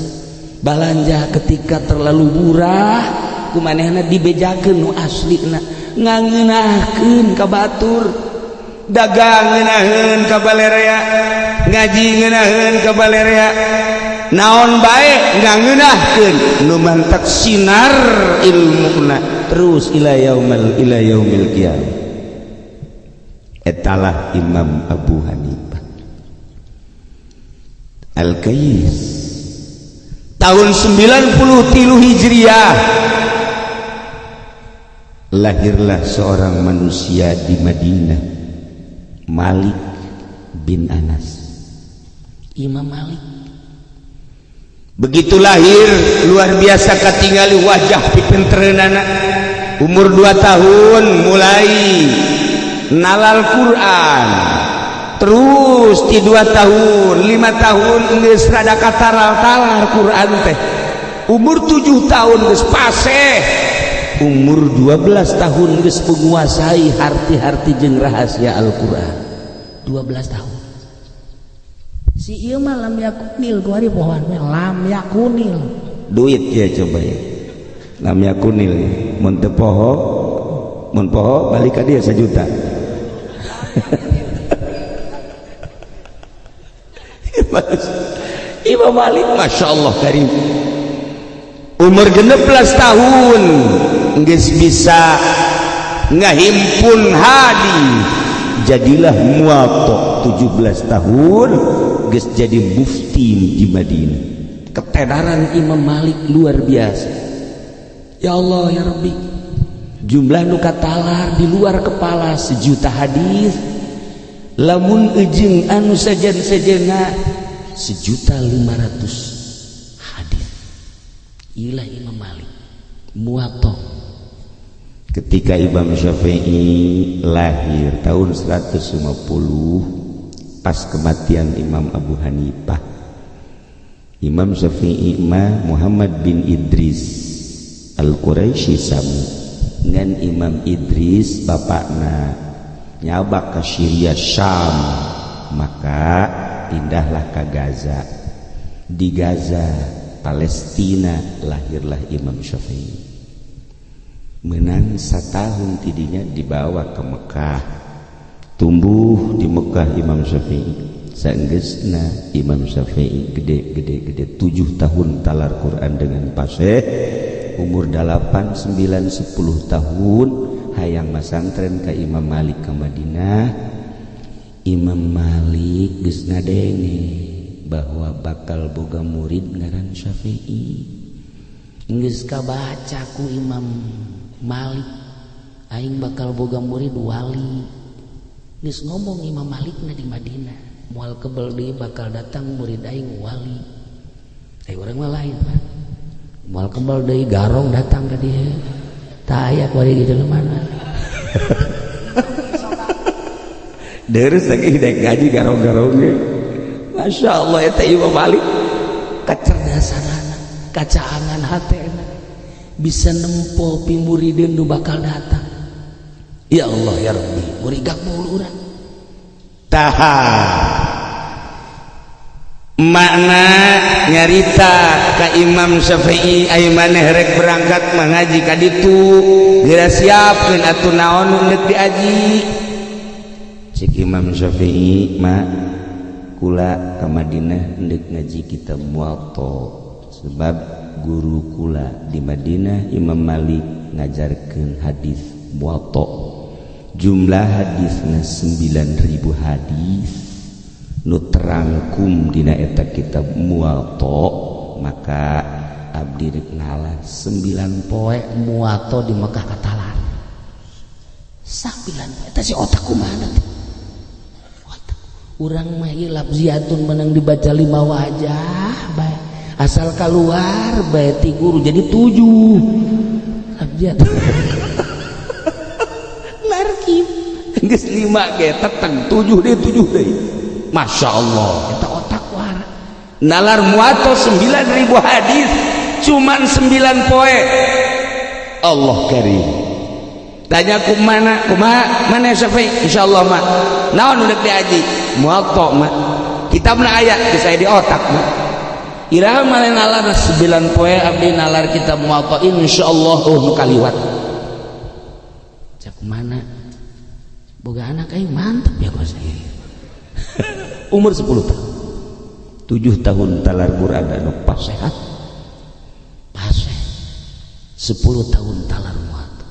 balanja ketika terlalu murah ku manehna dibejakeun nu aslina, ngangeunahkeun ka batur, dagang ngeunaheun ka balerea, ngaji ngeunaheun ka balerea, naon bae ngangeunahkeun. Nu mantak sinar ilmuna terus ila yaumil qiyamah. Etalah Imam Abu Hanifah Al-Kais. Tahun 93 Hijriah lahirlah seorang manusia di Madinah, Malik bin Anas. Imam Malik. Begitu lahir luar biasa katingali wajah pipintereunana. Umur 2 tahun mulai nalal Quran, terus di 2 tahun, 5 tahun geus rada kataral-talar Quran teh. Umur 7 tahun geus paseh. Umur 12 tahun geus menguasai harti-harti jeung rahasia Al-Quran. 12 tahun. Si ieu mah lam yakunil kuari pohoan lam yakunil. Duit ya coba ya. Lam yakunil mun teu poho, mun poho balik ka dia 1 juta. Imam Malik Masya Allah karim. Umur 16 tahun geus bisa ngahimpun hadis, jadilah Muwatta. 17 tahun geus jadi mufti di Madinah. Ketenaran Imam Malik luar biasa. Ya Allah ya Rabbi, jumlah nu katalar di luar kepala 1 juta hadis, lamun ejeung anu sejen-sejena 1.500.000 hadis. Ilah Imam Malik Muwatta. Ketika Imam Syafi'i lahir tahun 150 pas kematian Imam Abu Hanifah, Imam Syafi'i mah Muhammad bin Idris Al-Quraisy sami ngan Imam Idris bapakna nyabak ke Syria Syam, maka pindahlah ke Gaza. Di Gaza Palestina lahirlah Imam Syafi'i. Menang setahun tidinya dibawa ke Mekah, tumbuh di Mekah Imam Syafi'i. Saenggeusna Imam Syafi'i gede-gede-gede 7 tahun talar Quran dengan fasih. Umur 8, 9, 10 tahun hayang masantren ka Imam Malik ke Madinah. Imam Malik geus ngadenge bahwa bakal boga murid ngaran Syafi'i. Geus kabaca ku Imam Malik, aing bakal boga murid wali. Geus ngomong Imam Malik na di Madinah, moal kebel deui bakal datang murid aing wali. Urang mah lain mah. Moal kebel deui garong datang ka dieu. Tah aya kuari di mana. Deres lagi dek gaji garong-garong ge. Masya Allah eta Imam Malik kecerdasanana, kacaangan hatena bisa nempo pimurideun nu bakal datang. Ya Allah ya Rabbi, murigak mulu urang. Taha makna nyarita ka Imam Syafi'i ai maneh rek berangkat mangaji ka ditu geura siapkeun atuh naon nu deuk diaji. Cek Imam Syafi'i ma kula ka Madinah deuk ngaji kitab Muwatta, sebab guru kula di Madinah Imam Malik ngajarkeun hadis Muwatta. Jumlah hadisna 9.000 hadis nu terangkum dina eta kitab Muwatta, maka abdi rek ngalah 9 poe Muwatta di Mekah katalar. 9 poe eta si otak kumaha teh? Otak urang mah ieu lafziatun menang dibaca 5 wajah bae. Asal keluar bae ti guru jadi 7 lafziatun. Narkib geus 5 ge teteng 7 deui 7 deui. Masya Allah eta otak war nalar Muwatta 9.000 hadis cuman 9 poe. Allah karim. Tanya kumana kumaha mana Syafi'i? Insyaallah ma naon udah diaji Muwatta ma kitabna aya geus aya di otak ma. Iraha male nalar 9 poe abdi nalar kitab Muwatta insyaallah nu kaliwat. Cak mana boga anak aing mantep ya kos. Umur 10 tahun 7 tahun talar Quran anu pas sehat paseh 10 tahun talar Muwatta.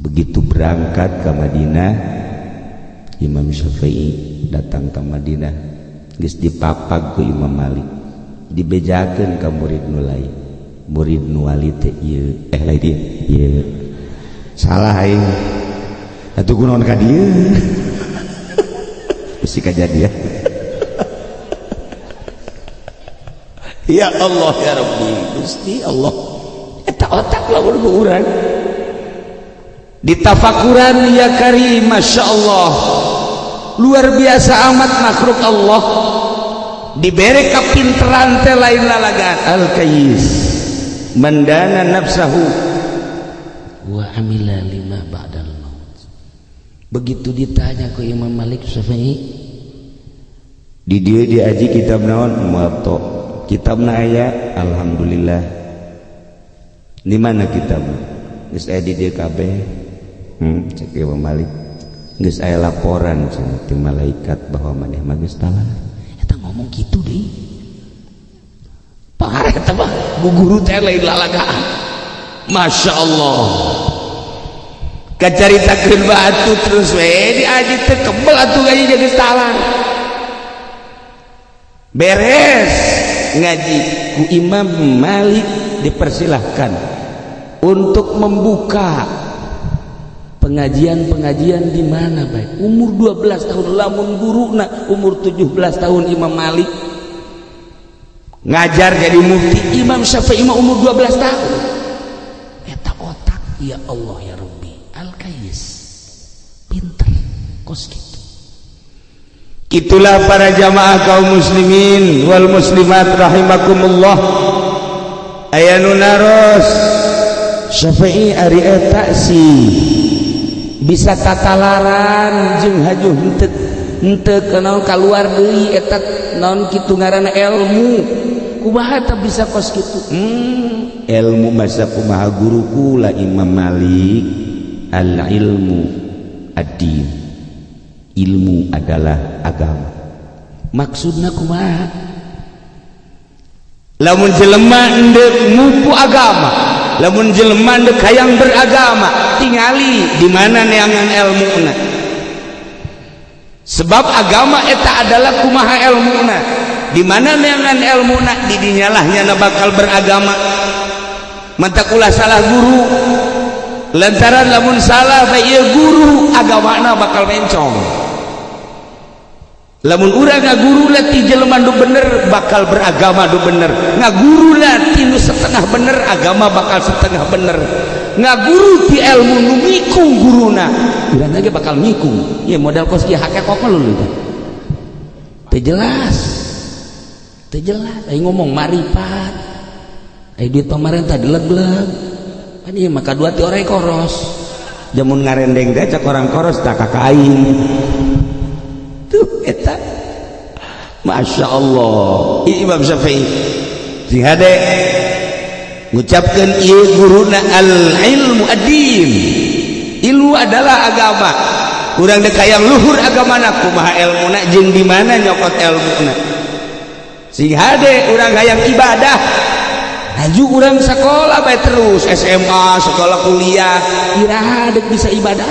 Begitu berangkat ke Madinah, Imam Syafi'i datang ke Madinah geus dipapag ku Imam Malik, dibejakeun ka murid nu lain. Murid nu wali teh ieu lain ieu ieu salah aing atuh kunaon ka dieu bisi kajadian. Ya Allah ya Rabbi Gusti Allah eta otak lamun ku urang ditafakuran ya karim. Masya Allah luar biasa amat makhluk Allah diberi kapinteran teh lain lalagan. Al-kayis mandana nafsahu wa amila lima ba'dal maut. Begitu ditanya ke Imam Malik Syafi'i, di dieu diaji kitab naon? Muwatta. Kitabna aya, alhamdulillah. Di mana kitabna? Geus aya di dieu kabeh. Cek Imam Malik. Geus aya laporan cenah ti malaikat bahwa maneh mah geus talar. Eta ngomong kitu deui. Parah eta mah, bu guru teh lain lalagaan. Masya Allah. Kacaritakeun batu terus we diaji teh kebel atuh ngaji jadi talar. Beres ngaji ku Imam Malik dipersilahkan untuk membuka pengajian-pengajian di mana baik. Umur 12 tahun lamun guruna umur 17 tahun Imam Malik ngajar jadi mufti. Imam Syafi'i mah umur 12 tahun. Eta otak ya Allah ya Rabbi, al-kayis pinter kos gitu. Itulah para jamaah kaum muslimin wal muslimat rahimakumullah. Aya nu naros, Syafi'i ari eta sih bisa tatalaran jeung haju henteu henteu naon kaluar deui eta naon kitu ngaranna ilmu, kumaha eta bisa kos kitu? Ilmu masa kumaha guru kula Imam Malik, al ilmu ad-din, ilmu adalah agama. Maksudna kumaha? Lamun jelema endek mupu agama, lamun jelema endek hayang beragama, tingali di mana neangan ilmuna. Sebab agama eta adalah kumaha ilmuna. Di mana neangan ilmuna, di dinyalah nyana bakal beragama. Mantak ulah salah guru, lantaran lamun salah bae ieu guru agamana bakal mencong. Lamun urang ngaguru ti jelema nu bener bakal beragama nu bener, ngaguru ti nu setengah bener agama bakal setengah bener, ngaguru ti ilmu nu mikung guruna urang ge bakal mikung. Ya modal kos kieu hake kok lu teh teu jelas, teu jelas. Aing ngomong maripat, aing duit pamarentah dileg-leg kan ieu maka dua ti orang koros. Jamun ngarendeng teh cak orang koros tak kakak aing tuh eta. Masya Allah, Imam Syafi'i sing hade ngucapkeun ieu guruna, al ilmu ad-din, ilmu adalah agama. Urang dek hayang luhur agamana, kumaha ilmuna jeung di mana nyokot ilmuna. Sing hade urang hayang ibadah, laju urang sekolah bae terus SMA, sekolah, kuliah, iraha dek bisa ibadah?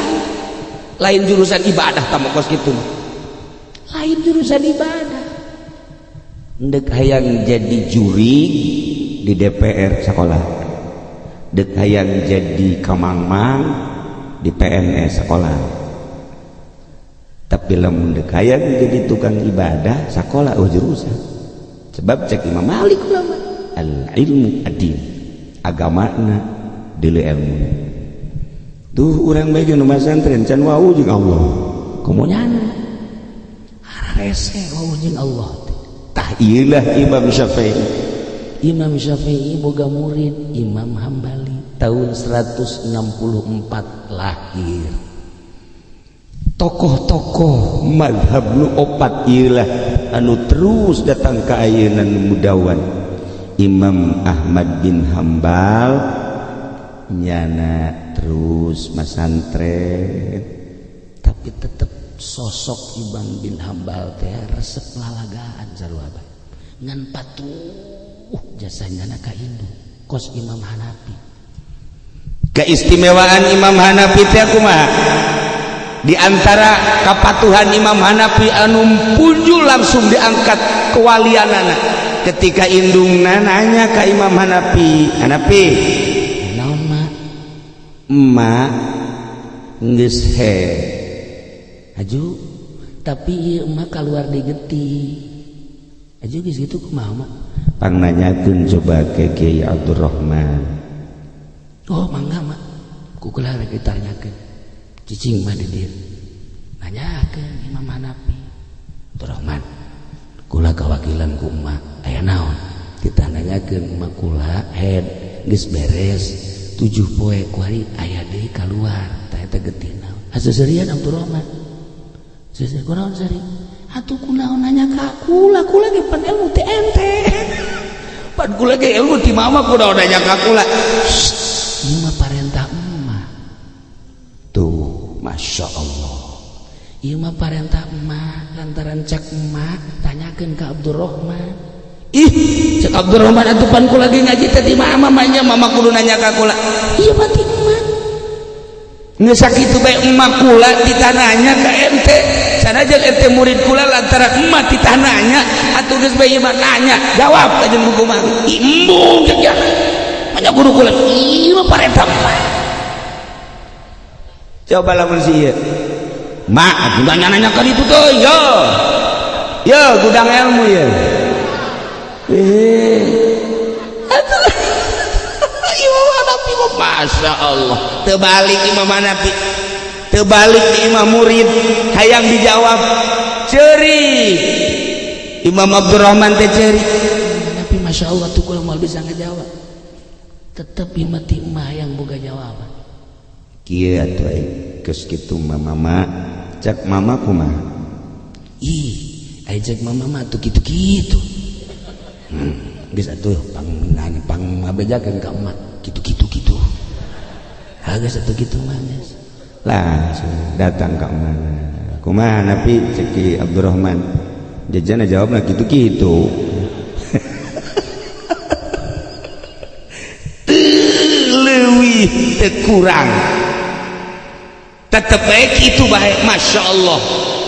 Lain jurusan ibadah tamu kos kitu, lain jurusan ibadah. Dek hayang jadi juri di DPR sekolah, dek hayang jadi kamangmang di PNS sekolah, tapi lamun dek hayang jadi tukang ibadah sekolah, oh jurusan. Sebab cek Imam Malik ulama, al ilmu ad-din, agamana deuleu ilmu. Tuh urang bae nu masantren can wau jeung Allah. Komo nyana rese wau jeung Allah. Tah ieulah Imam Syafi'i. Imam Syafi'i boga murid Imam Hambali tahun 164 lahir. Tokoh-tokoh mazhab nu opat ieulah anu terus datang ka ayeuna nu mudawan. Imam Ahmad bin Hambal nyana terus masantren, tapi tetep sosok Imam bin Hambal teh resep lalagaan sarua bae ngan patuh jasanya ka indung kos Imam Hanafi. Keistimewaan Imam Hanafi teh kumaha? Di antara kapatuhan Imam Hanafi anu punjul langsung diangkat kewalianana ketika indungna nanya ka Imam Hanafi, "Hanafi, naon mak?" "Emak geus he." Aju, tapi ieu emak keluar di getih. Aju geus kitu kumaha mak? Pang nanyakeun coba ke Kiai Abdurrahman. Oh mangga mak, ku kula rek ditanyakeun. Cicing mah di dieu. Nanyakeun Imam Hanafi. Abdurrahman, kula kawakilan ku emak, aya naon? Kita nanyakeun emak kula head geus beres 7 poe kuari aya deui kaluar. Tah eta getih naon? Seserian Abdurrahman. Seseri kunaon seri? Atuh kunaon nanya ka kula, kula ge pan ilmu teh ente. Pan kula ge ilmu ti mama, kunaon nanya ka kula. Ieu mah parentah emak. Tuh, Masya Allah. Ieu mah parentah emak, lantaran cek emak tanyakeun ka Abdurrahman. Ih, cek Abdurrahman, atuh pan kula ge ngaji teh ti mama, mah mama kudu nanya ka kula. Ieu mah ti emak. Geus sakitu bae emak kula ditananya ka ente. Sanajan ente murid kula, lantaran emak ditananya atuh geus bae ieu mah nanya, jawab ka jeung buku mah. Embung cek ya. Manya guru kula, ieu mah parentah emak. Coba lamun si ieu. Mak, atuh nanya ka ditu teh, yo. Yo gudang ilmu ya. Eh. Imam Hanafi, Masya Allah, terbalik Imam Hanafi, terbalik di imam murid hayang dijawab ceri Imam Abdurrahman teh ceri. Tapi Masya Allah tuh kula moal bisa ngejawab. Tetep ieu ti emak yang boga jawaban. Kieu atuh aing geus kitu mah, mama cek mama kumaha? Ih, aya cek mama mah tuh kitu-kitu. Geus atuh pang nanya, pang ngabejakeun ka emak kitu-kitu kitu. Ah, geus atuh kitu mah geus. Langsung datang ke mana, kumaha Napi? Cek Ki Abdurrahman, jajana jawabna kitu-kitu. Leuwih teu kurang, tetep baik itu baik. Masya Allah,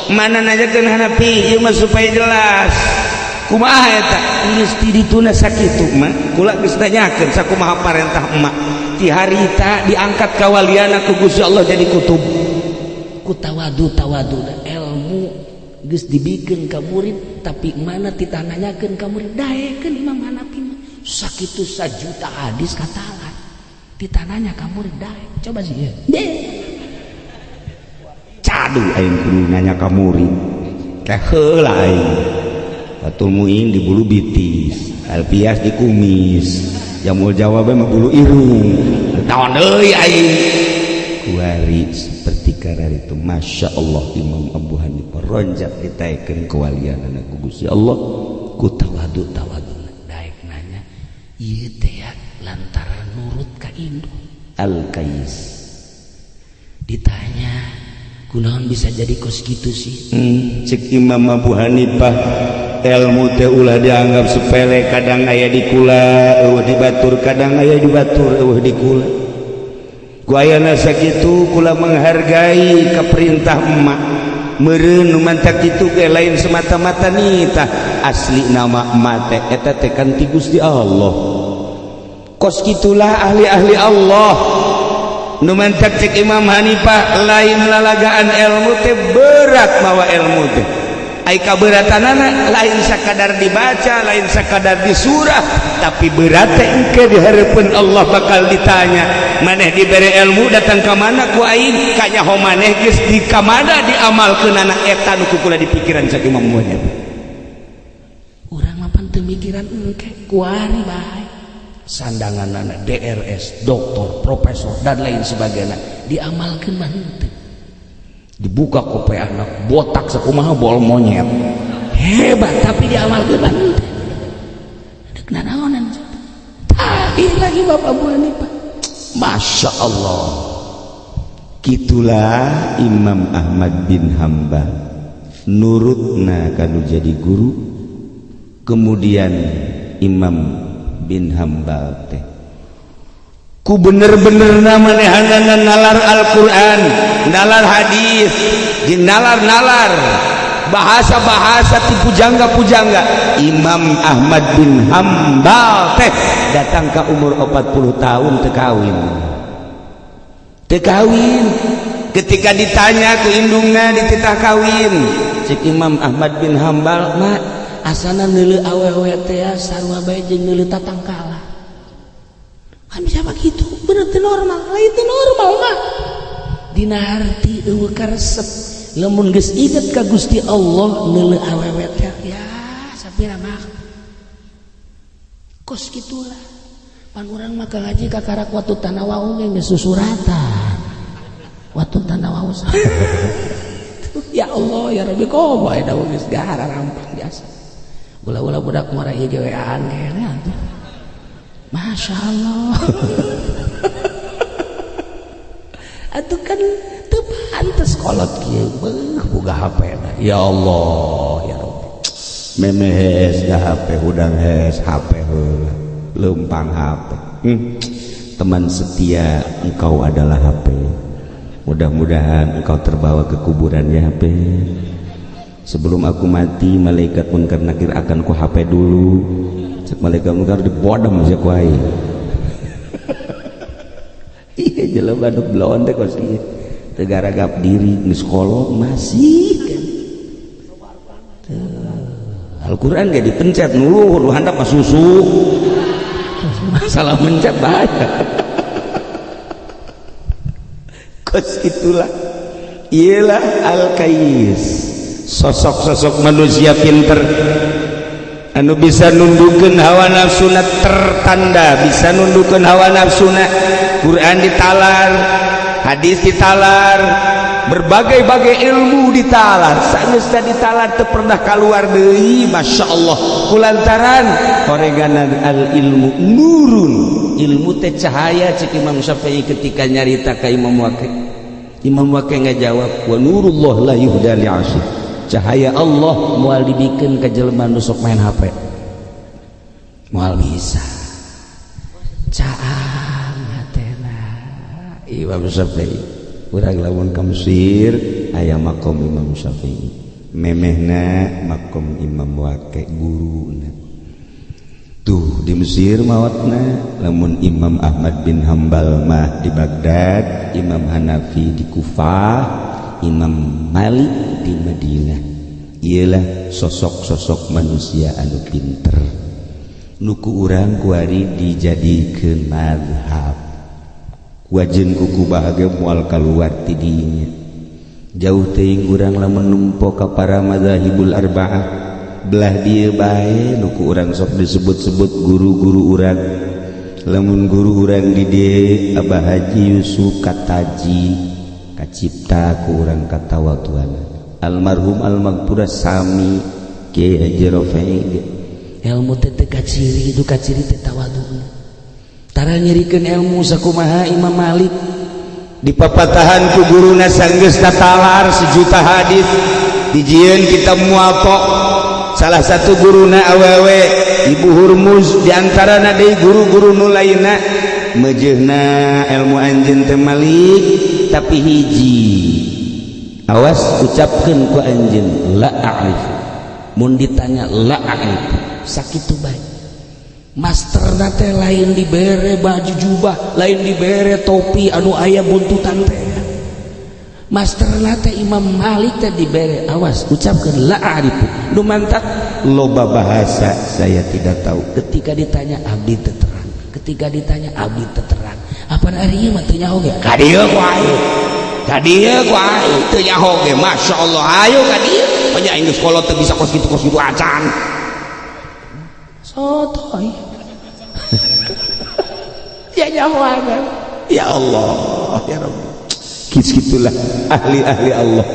mana nanyakeun Hanafi ieu mah supaya jelas kumaha eta geus ti dituna sakitu mah kula geus nanyakeun sakumaha parentah emak ti harita diangkat kawaliana ku Gusti Allah jadi kutub. Ku tawadu tawadu ilmu geus dibikeun ka murid, tapi mana ditanyakeun ka murid daekeun. Imam Hanafi mah sakitu sajuta hadis katalan ditananya ka murid daek, coba sih ya. Cadu aing kudu nanya ka murid teh heula, aing Fathul Muin di bulu bitis, Alpias di kumis, Jamul jawabnya mah bulu irung. Naon deui aing? Kuari seperti karar itu, Masya Allah, Imam Abu Hanifah ronjak ditaikeun kewalian ku Gusti Allah ku tawadu tawadu daek nanya ieu teh ya lantaran nurut ka indung. Al Kais ditanya kunaon bisa jadi kos gitu sih? Cek Imam Abu Hanifah, ilmu teh ulah dianggap sepele, kadang aya di kula eueuh di batur, kadang aya di batur eueuh di kula. Ku ayana sakitu kula menghargai ka perintah emak meureun nu mantak kitu ge lain semata-mata nitah asli nama emak teh eta teh kan ti Gusti Allah. Kos kitulah ahli-ahli Allah nu mantak cek Imam Hanifah lain lalagaan ilmu teh berat, mawa ilmu teh ai kaberatanana lain sakadar dibaca, lain sakadar disurah, tapi berat teh engke di hareupeun Allah bakal ditanya maneh dibere ilmu datang ka mana ku aing, kanyaho maneh geus di ka mana diamalkeunana. Eta nu kukula dipikiran cek Imam Hanifah. Urang mah pan teu mikiran engke kuari bae sandangan anak DRS, doktor, profesor dan lain sebagainya diamalkeun mah henteu. Dibuka kope anak botak sakumaha bol monyet hebat, tapi diamalkeun mah henteu. Dek nanaonan tadi lagi Bapak Bu Hanifah. Masya Allah. Gitulah Imam Ahmad bin Hambal nurutna kanu jadi guru. Kemudian Imam bin Hambal teh ku bener-bener manehanana nalar Al-Quran, nalar hadis, jeung nalar-nalar bahasa-bahasa ti pujangga-pujangga. Imam Ahmad bin Hambal teh datang ke umur 40 tahun teu kawin, teu kawin. Ketika ditanya ku indungna dititah kawin, cek Imam Ahmad bin Hambal, "Mak, asana neuleuh awewe teh sarua bae jeung neuleuh tatangkala." Kan bisa begitu, bener teu normal, lain teu normal mah. Dina harti eueuh karesep, lamun geus inget ka Gusti Allah neuleuh awewe teh ya sapira mah. Kos kitulah. Pan urang mah ka ngaji kakarak waktu tanah waung geus susuratan. Watun tanda waos. Ya Allah ya Rabbi komo eta geus gahara rampang biasa. Ulah-ulah budak ngora ieu ge WA-an kene atuh. Masya Allah. Atuh kan teu pantes kolot kieu beuh boga HP na. Ya Allah ya Rabbi. Memeh hees da HP hudang hees HP heula. Leumpang HP. Teman setia engkau adalah HP. Mudah-mudahan engkau terbawa ke kuburan ya HP. Sebelum aku mati malaikat munkar nakir akan ku HP dulu. Cek malaikat munkar dibodem sia ku aing. Iya jelema nu belon teh kos ieu. Teu garagap diri geus kolot masih kan. Al-Qur'an ge dipencet nu luhur nu handap mah susu. Salah mencet bahaya. Kos itulah ialah al-kais, sosok-sosok manusia pinter anu bisa nundukeun hawa nafsuna, tertanda bisa nundukeun hawa nafsuna. Quran ditalar, hadis ditalar, berbagai-bagai ilmu ditalar, sageus ditalar teu pernah kaluar deui. Masya Allah, kulantaran horeganan al ilmu nurun, ilmu teh cahaya. Cek Imam Syafi'i ketika nyarita ka Imam Waqi, Imam Waqi ngajawab wa nurullah la yuhda li'asi, cahaya Allah moal dibikeun ka jelema nu sok main HP, moal bisa caang hatena. Imam Syafi'i urang lamun ka Mesir aya makom Imam Syafi'i, memehna makom Imam Waqi guruna tuh di Mesir mawatna. Lamun Imam Ahmad bin Hambal mah di Baghdad, Imam Hanafi di Kufah, Imam Malik di Madinah. Ialah sosok-sosok manusia anu pinter nuku urang kuari dijadikeun mazhab. Wajen kuku bahagia mual kaluar tidinya. Jauh teuing urang lamun nempo ka para madzahibul arba'ah, belah dieu bae nuku urang sok disebut-sebut guru-guru urang. Lamun guru urang di dieu Abah Haji Yusuf Kataji, kacipta ku urang katawatuan almarhum almaghfurah sami Kiai Haji Rafi'i. Ilmu teh teu kaciri, itu kaciri teh tawaduna. Tara nyirikeun ilmu sakumaha Imam Malik dipapatahan ku guruna sanggeus tatalar sejuta hadis dijieun kitab Muwatta. Salah satu guruna awewe Ibu Hurmuz, diantarana deui guru-guru nu lainna. Meujeuhna ilmu anjeun teh Malik, tapi hiji awas ucapkeun ku anjeun la a'rif. Mun ditanya la a'rif sakitu bae. Masterna teh lain dibere baju jubah, lain dibere topi anu aya buntutan teh. Masterna teh Imam Malik teh dibere awas ucapkeun la a'rifu. Nu mantak loba bahasa saya tidak tahu. Ketika ditanya abdi teu terang, ketika ditanya abdi teu terang. Apa ari ieu mah teu nyaho ge? Ka dieu ku aing, ka dieu ku aing teu nyaho ge. Masyaallah, ayo ka dieu. Banyak aing geus kolot teu bisa kos kitu acan. Sotoy. Ya nyahoan. Ya Allah ya Rabbi, gitulah ahli-ahli Allah.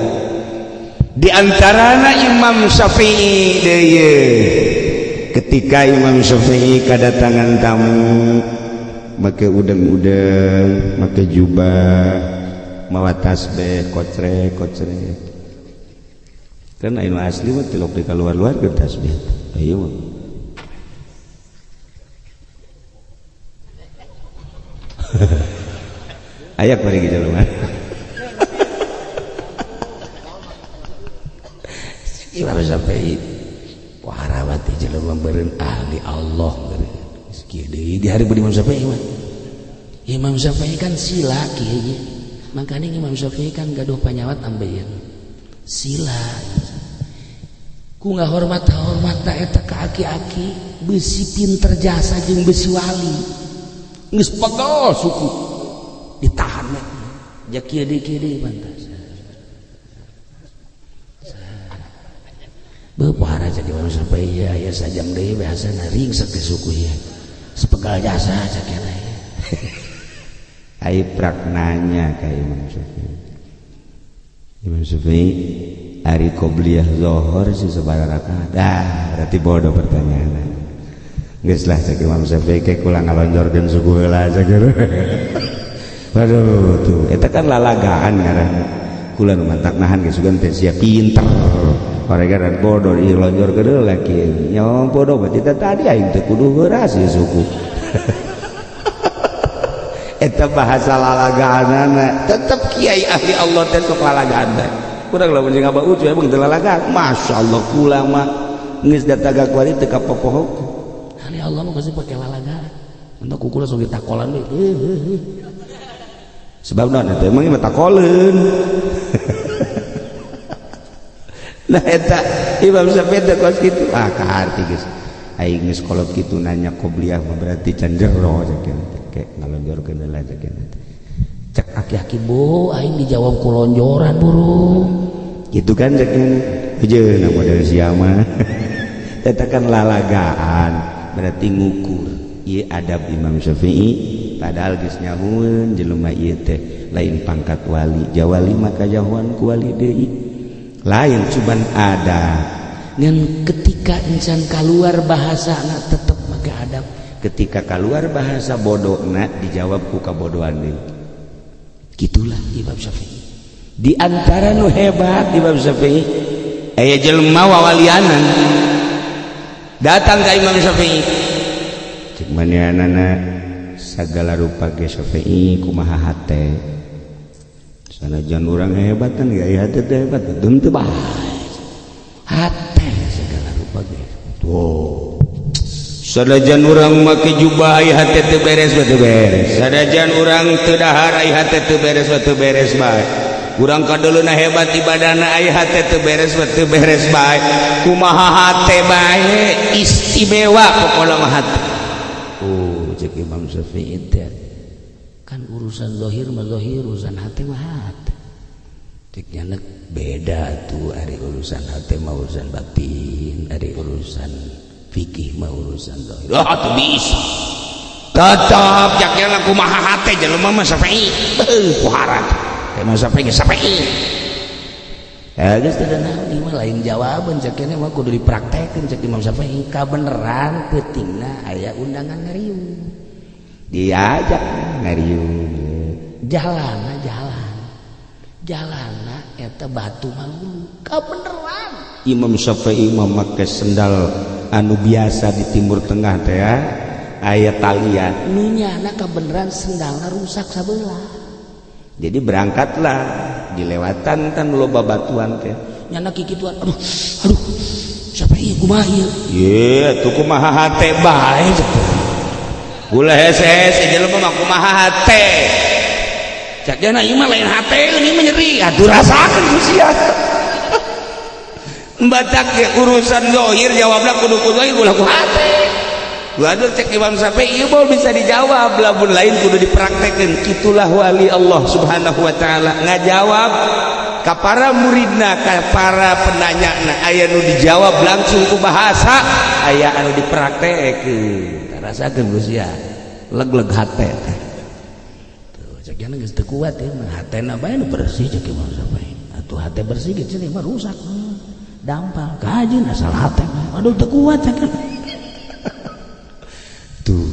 Di antarana Imam Syafi'i deui. Ketika Imam Syafi'i kedatangan tamu make udeng-udeng, make jubah, mawa tasbih kocrek-kocrek. Kan anu asli mah tilok di keluar-luar ke tasbih. Ayo mah. Ayak mari jelema. Imam Syafi'i warawati jelema beureun ahli Allah beureun. Geus kieu deui di hari Imam Syafi'i mah. Imam Syafi'i kan sila kieu ge. Makanya Imam Syafi'i kan gaduh panyawat ambeien. Sila. Ku ngahormat-hormatna eta ka aki-aki beusi pinter jasa jeung beusi wali. Geus pegel suku ditahan we. Ja kieu deui pantas. Beuh jadi Imam Syafi'i ya, ya sajam deui biasana ringsek di suku ieu. Sepegal jasa cek eta. Ai prak nanya ka Imam Syafi'i. Imam Syafi'i ari qobliyah zuhur sih sabaraha rakaat? Ah, berarti bodoh pertanyaan. Geus lah, cek Imam Syafi'i, kayak kula ngalonjorkeun suku heula cek. Waduh, tuh eta kan lalagaan ngaranna. Kula nu mantak nahan geus sugan teh sia pinter. Paregaran bodoh dilonjorkeun heula kieu. Nya bodoh berarti tadi aing teh kudu heuras ieu suku. Eta bahasa lalagaanana. Tetep kiai ahli Allah teh sok lalagaan teh. Kurang lamun jeung Abah Ucu emang teu lalagaan. Masyaallah, kula mah geus dataga kuari teu kapopoho. Ahli Allah mah pasti pakai lalagaan. Untuk kukula sok ditakolan we. Sebab naon eta emang mah takoleun. Nah, eta Imam Syafi'i teh kos kitu. Ah, kaharti geus. Aing geus kolot kitu nanya qobliyah mah berarti can jero cek teh. Ngalonjorkeun heula cek teh. Cek aki-aki bu, aing dijawab ku lonjoran burung. Gitu kan cek hujeuna model sia mah. Eta kan lalagaan, berarti ngukur ieu adab Imam Syafi'i. Padahal geus nyahueun jelema ieu teh lain pangkat wali, jawali maka jahuan ku wali deui. Lain cuman ada. Ngan ketika insan keluar bahasa na tetep make adab. Ketika keluar bahasa bodohna dijawab ku kabodohan deui. Gitulah Imam Syafi'i. Di antara nu hebat Imam Syafi'i, aya jelema wawalianan datang ka Imam Syafi'i. Cek manehanana sagala rupa ge Syafi'i kumaha hate. Sanajan urang hebat kan gaya hate teh hebat teu bae. Hate segala rupa ge. Tuh. Sanajan urang make jubah aya hate teu beres teu beres. Sanajan urang teu dahar aya hate teu beres teu beres bae. Urang kadeuleuna hebat ibadahna aya hate teu beres teu beres bae. Kumaha hate bae istimewa pokona mah hate. Oh, cek Imam Syafi'i teh kan urusan zahir mah zahir, urusan hate mah hate. Cek nyanek beda tuh, ari urusan hate mah urusan batin, ari urusan fikih mah urusan zahir. Ah, tuh bisa. Tetap cek nyana kumaha hate jelema mah Syafi'i. Beuh, kuharat. Imam Syafi'i ge Syafi'i. Ya geus teu naon ieu mah lain jawaban cek kene mah kudu dipraktekeun cek Imam Syafi'i. Kabeneran peutingna aya undangan ngariung. Diajak ngariung. Jalana jalan. Jalana eta batu malulu. Kabeneran. Imam Syafi'i mah make sendal anu biasa di Timur Tengah teh ya, aya talian. Nu nyana kabeneran sendalna rusak sabelah. Jadi berangkatlah dilewatan kan loba batuan teh. Nyana kikituan, aduh, aduh, siapa ieu kumaha ieu? Ye, tuh kumaha hate bae. Ulah hese-hese jelema mah kumaha hate. Cek jana ieu mah lain hate, ini mah nyeri. Aduh, rasakeun ku sia. Batak ge urusan zahir jawabna kudu ku zahir ulah ku hate. Waduh, cek Imam Syafi'i ieu mah bisa dijawab lamun lain kudu dipraktekeun. Itulah wali Allah Subhanahu wa taala ngajawab ka para muridna, ka para penanyana. Aya nu dijawab langsung ku bahasa, aya anu dipraktekeun. Rasakeun ku sia. Leg-leg hate. Tuh cek jana geus teu kuat ya mah hatena bae nu bersih cek Imam Syafi'i. Atuh hate bersih ge cenah mah rusak. Dampal kajeun asal hate mah. Aduh teu kuat cek. Tuh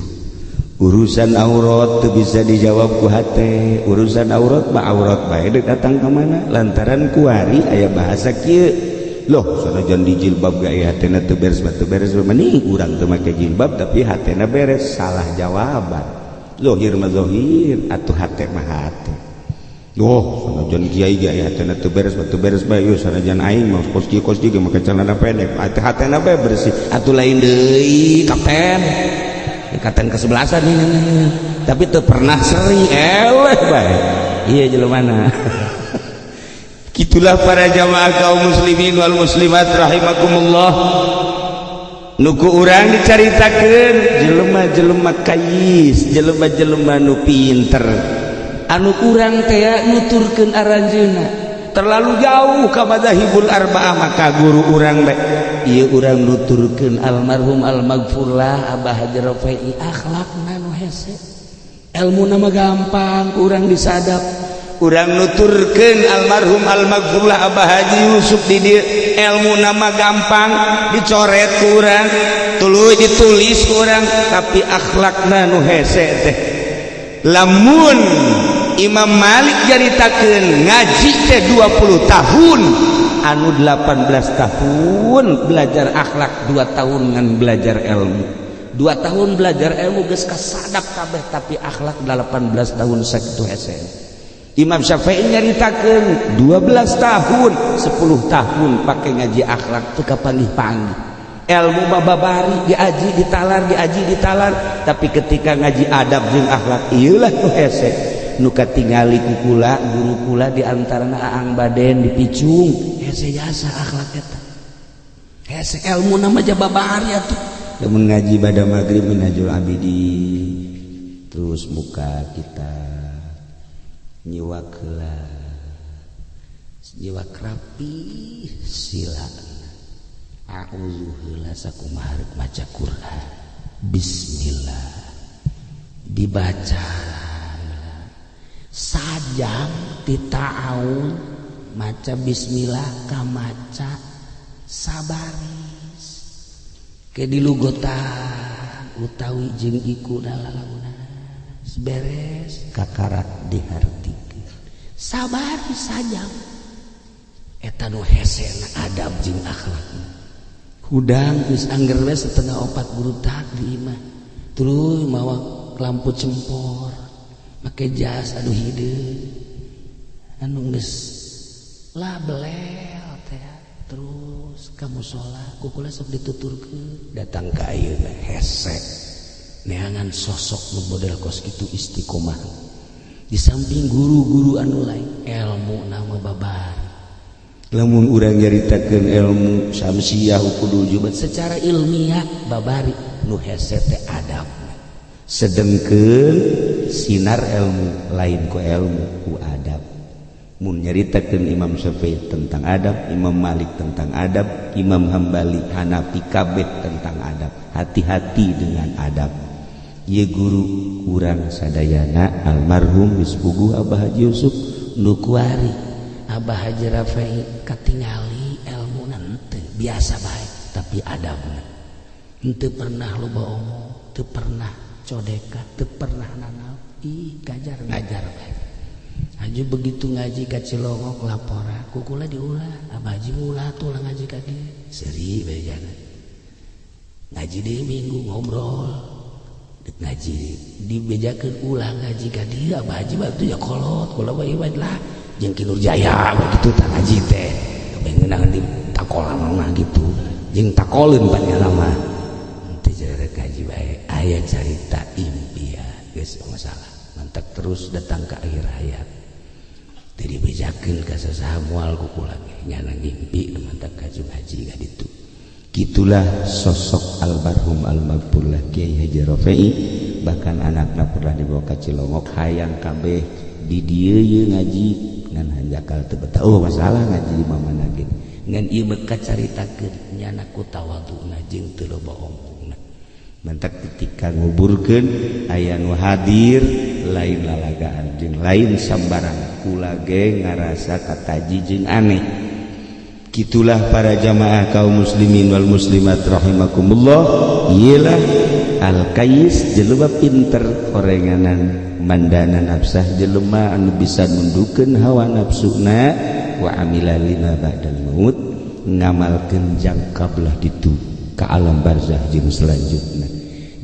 urusan aurat tuh bisa dijawab ku hate. Urusan aurat mah aurat bae deuk datang ka mana lantaran kuari aya bahasa kieu. Loh, sanajan di jilbab ge aya hatena teu beres teu beres, mending urang teu make jilbab tapi hatena beres. Salah jawaban. Zahir mah zahir, atuh hate mah hate. Loh, sanajan kiai ge aya hatena teu beres teu beres bae, yeuh sanajan aing mah kos kieu kos kieu ge make celana pendek, atuh hatena bae bersih. Atuh lain deui kapten. Kapten kesebelasan ini, tapi teu pernah seri eleh bae. Iya jelema. Gitulah para jamaah kaum muslimin wal muslimat rahimakumullah. Nuku urang dicaritakeun jelema-jelema kayis, jelema-jelema nu pinter. Anu kurang teh nuturkeun aranjeunna terlalu jauh ka madzahibul arba'ah, maka guru urang bae ieu urang nuturkeun almarhum almaghfurlah Abah Haji Rafi'i akhlakna nu hese, ilmuna mah gampang urang disadap. Urang nuturkeun almarhum almaghfurlah Abah Haji Yusuf di dieu, ilmu nama gampang dicoret ku urang, tuluy ditulis ku urang, tapi akhlakna nu hese teh. Lamun Imam Malik nyaritakeun ngaji teh 20 tahun, anu 18 tahun belajar akhlak, 2 tahun ngan belajar ilmu. 2 tahun belajar ilmu geus kasadap kabeh, tapi akhlak 18 tahun sakitu hese. Imam Syafi'i nyaritakeun 12 tahun, 10 tahun pakai ngaji akhlak, teu kapanggih-panggih. Ilmu mah babari diaji ditalar, diaji ditalar, tapi ketika ngaji adab jeung akhlak, ieulah nu hese, nu katingali ku kula, guru kula di antarana Aang Baden dipicung, hese jasa akhlak eta, hese. Ilmu nama babari atuh. Lamun ngaji pada maghrib Minhajul Abidin, terus muka kita nyiwak heula, nyiwak rapi, sila a'udzu heula, sakumaha rek maca Quran, bismillah dibaca sajam ti ta'awun, maca bismillah ka maca sabaris ke dilugotan utawi jeung iku lalaunan, beres kakarak dihartikeun sabaris sajam. Eta nu hesena adab jeung akhlak. Hudang geus angger we 3:30 gurutak di imah, tuluy mawa lampu cempor, make jas, aduh hideung anu geus lah belel teh, terus ka musola kukula sok dituturkeun. Datang ka ayeuna hese neangan sosok nu model kos kitu istiqomah di samping guru-guru anu lain. Ilmu nama babar, lamun urang nyaritakeun ilmu samsiah kudu jubat secara ilmiah babari, nu hese teh adab. Sedengkeun sinar ilmu lain ku ilmu, ku adab. Mun nyaritakeun Imam Syafi'i tentang adab, Imam Malik tentang adab, Imam Hambali, Hanafi, kabeh tentang adab. Hati-hati dengan adab. Ye guru urang sadayana almarhum geus puguh Abah Haji Yusuf, nu kuari Abah Haji Rafi'i, katingali ilmu henteu biasa bae, tapi adabna henteu pernah loba omong, teu pernah codeka, teu pernah nanaon, ih gajar ngajar bae. Haji begitu ngaji ka Cilongok laporan kukula diulah, Abah Haji ulah tuh lah ngaji ka dieu seuri bejana. Ngaji di minggu ngobrol dek ngaji dibejakeun ulah ngaji ka dieu Abah Haji waktu ya kolot kula mah ieu lah jeung Ki Nurjaya begitu tak ngaji teh ngeunang di takolan mah gitu jeung takoleun pan mah teu jarek ngaji bae. Aya carita impian geus masalah mantak terus datang ke akhir hayat teu dibejakeun ka sasaha, moal ku kula ge nyana ngimpi nu mantak kaju ngaji ka ditu. Gitulah sosok almarhum almaghfurlah Kiai Haji Rafi'i. Bahkan anakna pernah dibawa ke Cilongok, hayang kabeh di dieu ye ngaji, ngan hanjakal teu betah. Oh masalah ngaji di mana ge ngan ieu mah caritakeun nyana ku tawaduna jeung teu loba omongna. Mantak ketika nguburkeun aya nu hadir, lain lalagaan jeung lain sambarang, kula ge ngarasa kataji jeung aneh. Gitulah para jamaah kaum muslimin wal muslimat rahimakumullah. Iyalah al kayis, jelema pinter orenganan, mandana nafsah, jelema anu bisa nundukeun hawa nafsuna, wa amila lima ba'dal maut, ngamalkeun jangka belah ditu ka alam barzah jeung selanjutna.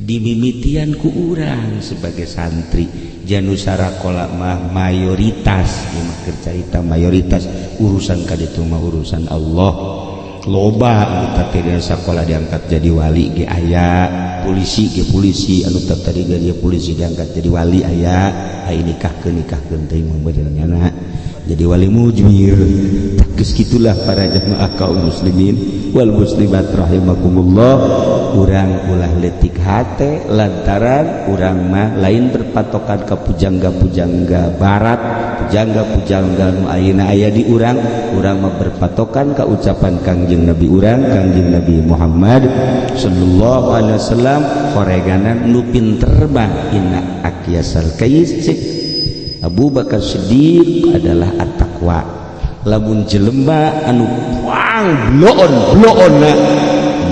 Dimimitian ku urang sebagai santri Janusara mah mayoritas carita mayoritas urusan ka ditu mah urusan Allah. Loba anu tadi sekolah diangkat jadi wali ge aya, polisi ge polisi anu tadi jadi polisi diangkat jadi wali aya. Ai nikahkeun nikahkeun teuing mah modelnya jadi wali mujmir. Tak geus gitulah para jamaah kaum muslimin wal muslimat rahimakumullah. Urang ulah letik hate lantaran urang mah lain berpatokan ke pujangga-pujangga barat, pujangga-pujangga nu ayeuna aya di urang. Urang mah berpatokan ke ucapan Kangjeng Nabi urang, Kangjeng Nabi Muhammad sallallahu alaihi wasallam. Horeganan nu pinter mah inna akyasal kayis cek. Abu Bakar Siddiq adalah at-taqwa. Lamun jelema anu pang bloon bloonna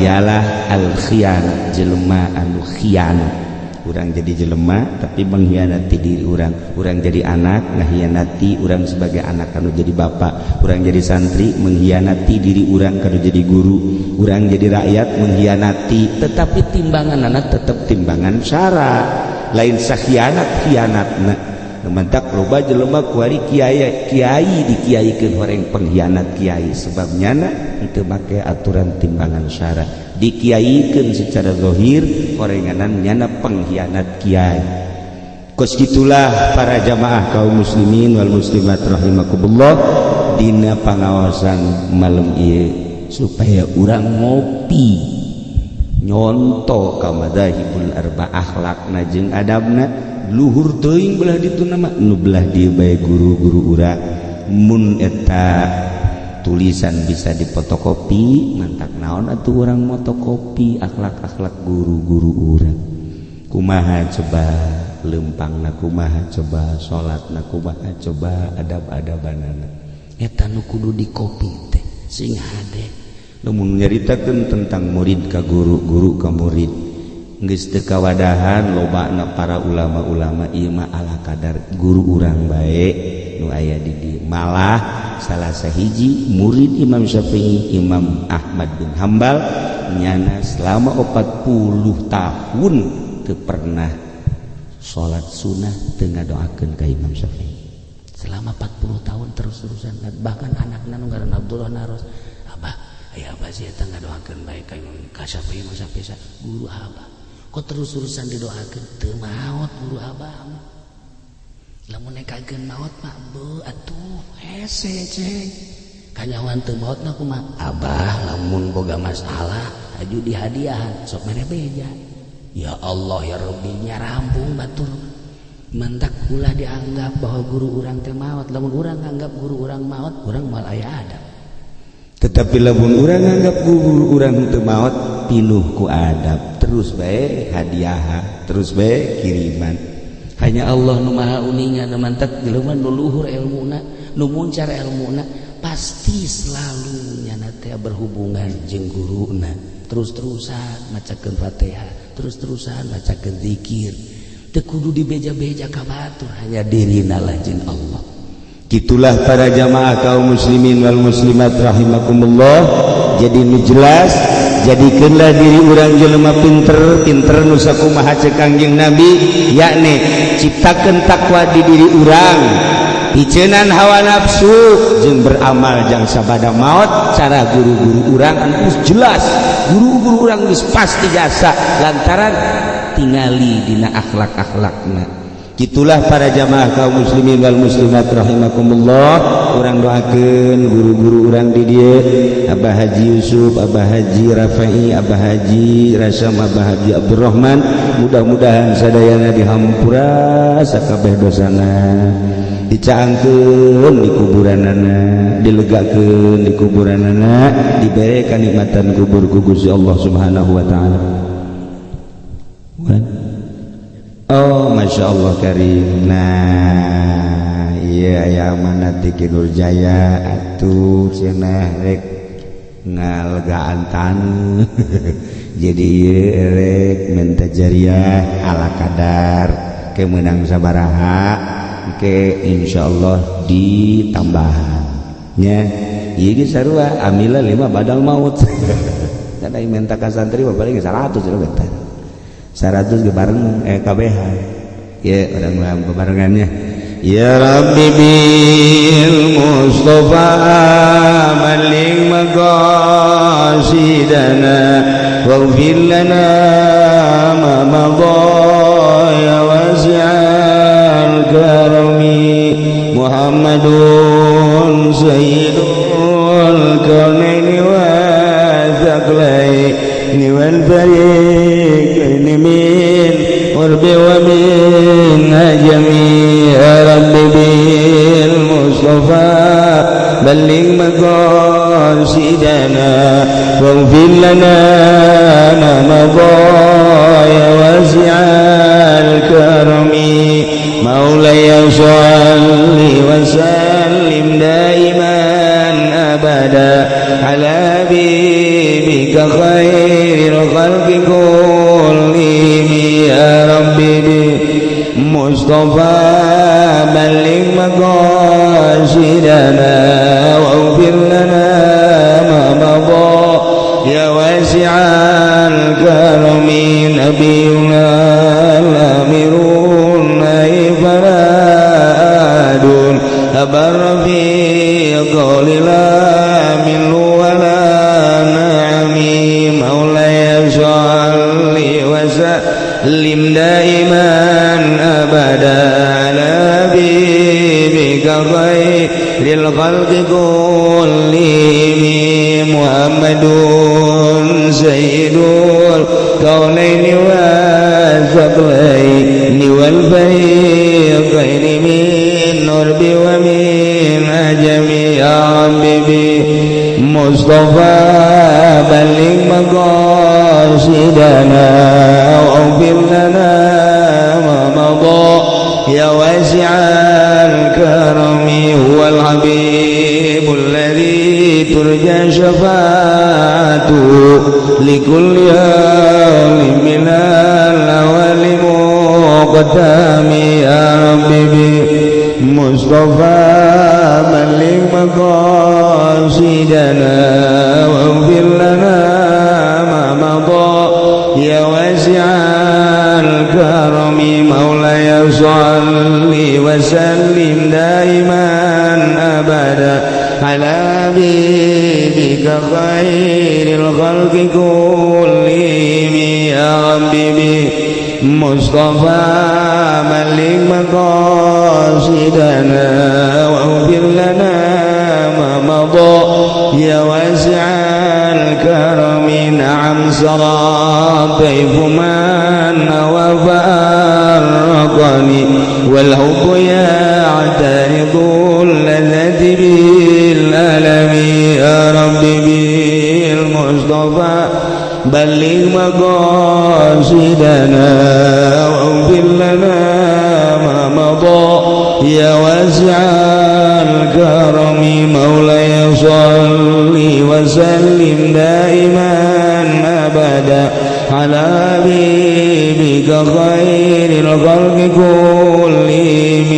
ialah al-khianat, jelema anu khianat. Urang jadi jelema tapi mengkhianati diri urang, urang jadi anak ngahianati urang sebagai anak kanu jadi bapak, urang jadi santri mengkhianati diri urang kanu jadi guru, urang jadi rakyat mengkhianati, tetapi timbangan anak tetap timbangan syara, lain sakhianat khianatna. Mantak loba jelema kuari kiai kiai dikiaikeun horeng pengkhianat kiai, sebab nyana teu make aturan timbangan syara, dikiaikeun secara zahir horenganan nyana pengkhianat kiai. Kos gitulah para jamaah kaum muslimin wal muslimat rahimakumullah dina pangawasan malam ieu supaya urang ngopi nyonto ka madzahibul arba akhlakna jeung adabna luhur teuing belah ditu nama nu belah dieu bae guru-guru urang. Mun eta tulisan bisa dipotokopi mantak naon atuh urang motokopi akhlak-akhlak guru-guru urang. Kumaha coba lempangna, kumaha coba salatna, kumaha coba adab-adabanana, eta nu kudu dikopi teh sing hade. Lamun nyaritakeun tentang murid ka guru, guru ka murid, geus teu kawadahan lobana para ulama-ulama ieu mah ala kadar guru urang bae nu aya di dieu. Malah salah sahiji murid Imam Syafi'i, Imam Ahmad bin Hambal, nyana selama 40 tahun teu pernah salat sunnah teu ngadoakeun ka Imam Syafi'i. Selama 40 tahun terus-terusan, bahkan anakna nu ngaran Abdullah naros, "Abah, aya abah sih eta ngadoakeun bae ka Imam ka Syafi'i mah Syafi'i guru abah. Kok terus-terusan didoakeun teu maot guru abah mah. Lamun nekakeun maot mah beuh atuh hese ceng. Kanyawan teu maotna kumaha? Abah lamun boga masalah aju dihadiahan sok mere beja." Ya Allah ya Rabbi, nyarampung batur. Mantak ulah dianggap bahwa guru urang teh maot. Lamun urang anggap guru urang maot, urang moal aya adab. Tetapi lamun urang anggap guru urang teu maot, pinuh ku adab, terus bae hadiah, terus bae kiriman. Hanya Allah nu maha uninga. Mantak jelema nu luhur ilmuna, nu muncar ilmuna, pasti selalu nyana teh berhubungan jeung guruna, terus-terusan macakeun Fatihah, terus-terusan macakeun zikir, teu kudu dibeja-beja ka batur, hanya dirina lah jeung Allah. Gitulah para jamaah kaum muslimin wal muslimat rahimakumullah. Jadi nu jelas, jadikanlah diri urang jelema pinter. Pinter nu sakumaha ceuk Kangjeng Nabi, yakni ciptakeun takwa di diri urang, picenan hawa nafsu jeung beramal jang sabada maut. Cara guru-guru urang anu geus jelas, guru-guru urang geus pasti jasa lantaran tingali dina akhlak-akhlakna. Gitulah para jamaah kaum muslimin wal muslimat rahimakumullah. Urang doakeun guru-guru urang di dieu, Abah Haji Yusuf, Abah Haji Rafai, Abah Haji Rasam, Abah Haji Abdurrahman, mudah-mudahan sadayana dihampura sakabeh dosana, dicaangkeun di kuburanana, dilegakeun di kuburanana, dibere kanikmatan kubur ku Gusti Allah Subhanahu wa taala. Oh, Masya Allah Karim. Nah iya aya mana ti Ki Nurjaya atuh cenah rek ngalegaan taneuh. Jadi ieu rek minta jariah ala kadar ke menang sabaraha ke insyaallah ditambahan nya. Ieu ge sarua amila lima badal maut. Kada minta ka santri mah paling 100 cenah, bentar 100 ge bareng KBH ya orang mah bebarengannya. Ya Rabbi bil Mustafa balligh maqasidana waghfir lana ma madha ya wasi'al karami. Muhammadun sayyidul kaunaini wa thaqlaini wal fariqaini min qurbi wa min ajami. Ya Rabbi bil Mustafa balligh maqasidana waghfir lana ma madha ya wasi'al karami. Maulaya sholli مصطفى بلغ مقاصدنا واغفر لنا ما مضى يا واسع الكرم. نبينا الآمر الناهي فلا أحد أبر في قول لا من ولا نعم. مولاي صل وسلم دائما أبدا على حبيبك خير الخلق كلهم. محمد سيد الكونين والثقلين والفريقين من عرب ومن عجم. يا ربي مصطفى بلغ مقاصدنا واغفر لنا ما مضى يا واسع الكرم. هو الحبيب الذي ترجى شفاعته لكل يوم من الأول مقدام. يا ربي مصطفى بلغ مقاصدنا واغفر لنا ما مضى يا واسع الكرم. مولاي صل وسلم دائما أبدا على حبيبك خير الخلق كلهم. يا ربي مصطفى بلغ مقاصدنا واغفر لنا ما مضى يا واسع الكرم. نعم سرى طيف من وفارقني والحب يعترض اللذة بالألم. يا ربي بالمصطفى بلغ مقاصدنا واغفر لنا ما مضى يا واسع الكرم. مولاي صل وسلم دائما أبدا على حبيبك خير الخلق كلهم.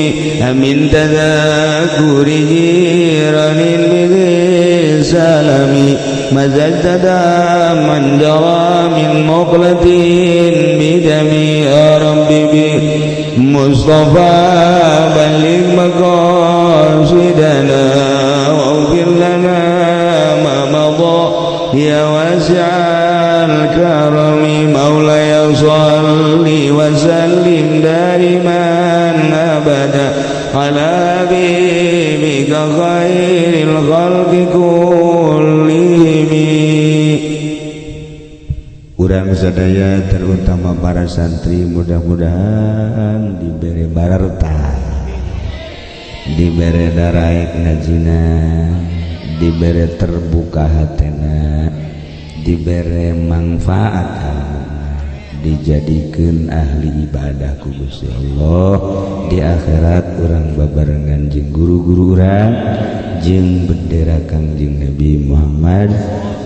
أمن تذكر جيران بذي سلام مزجت دما جرى من مقلة بدمي. يا ربي مصطفى بلغ مقاصدنا واغفر لنا ما مضى يا واسع الكرم. مولاي صل وسلم دائما أبدا على حبيبك خير الخلق كلهم. Urang sadaya terutama para santri mudah-mudahan diberi bararta, diberi daraek ngajina, diberi terbuka hatena, diberi manfaat ilmuna, dijadikan ahli ibadah ku Gusti Allah di akhirat. Urang babarengan jeung guru-guru urang jeung bendera Kangjeng Nabi Muhammad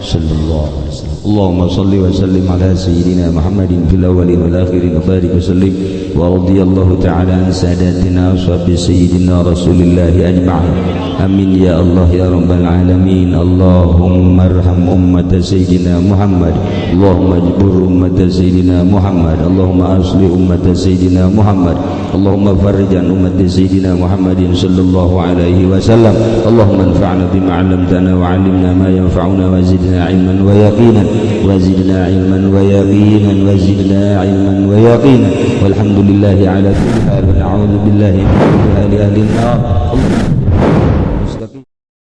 sallallahu alaihi wasallam. Allahumma salli wa sallim ala sayyidina Muhammadin fil awwalin wal akhirin wa barik wa sallim wa radiyallahu ta'ala an sadatina ashabi sayyidina Rasulillah ajma'in. Amin ya Allah ya rabbal alamin. Allahumma arham ummat sayyidina Muhammad. Allahumma ajbur ummat sayyidina Muhammad. Allahumma asli ummat sayyidina Muhammad. Allahumma farrij an ummat sayyidina Muhammadin sallallahu alaihi wasallam. Allahumma anfa'na bima 'allamtana wa 'allimna ma yanfa'una wa zidna 'ilman wa yaqinan wa zidna 'ilman wa yaqinan wa zidna 'ilman wa yaqinan. Walhamdulillahi ala kulli hal wa na'udzu billahi min hali ahli an-nar.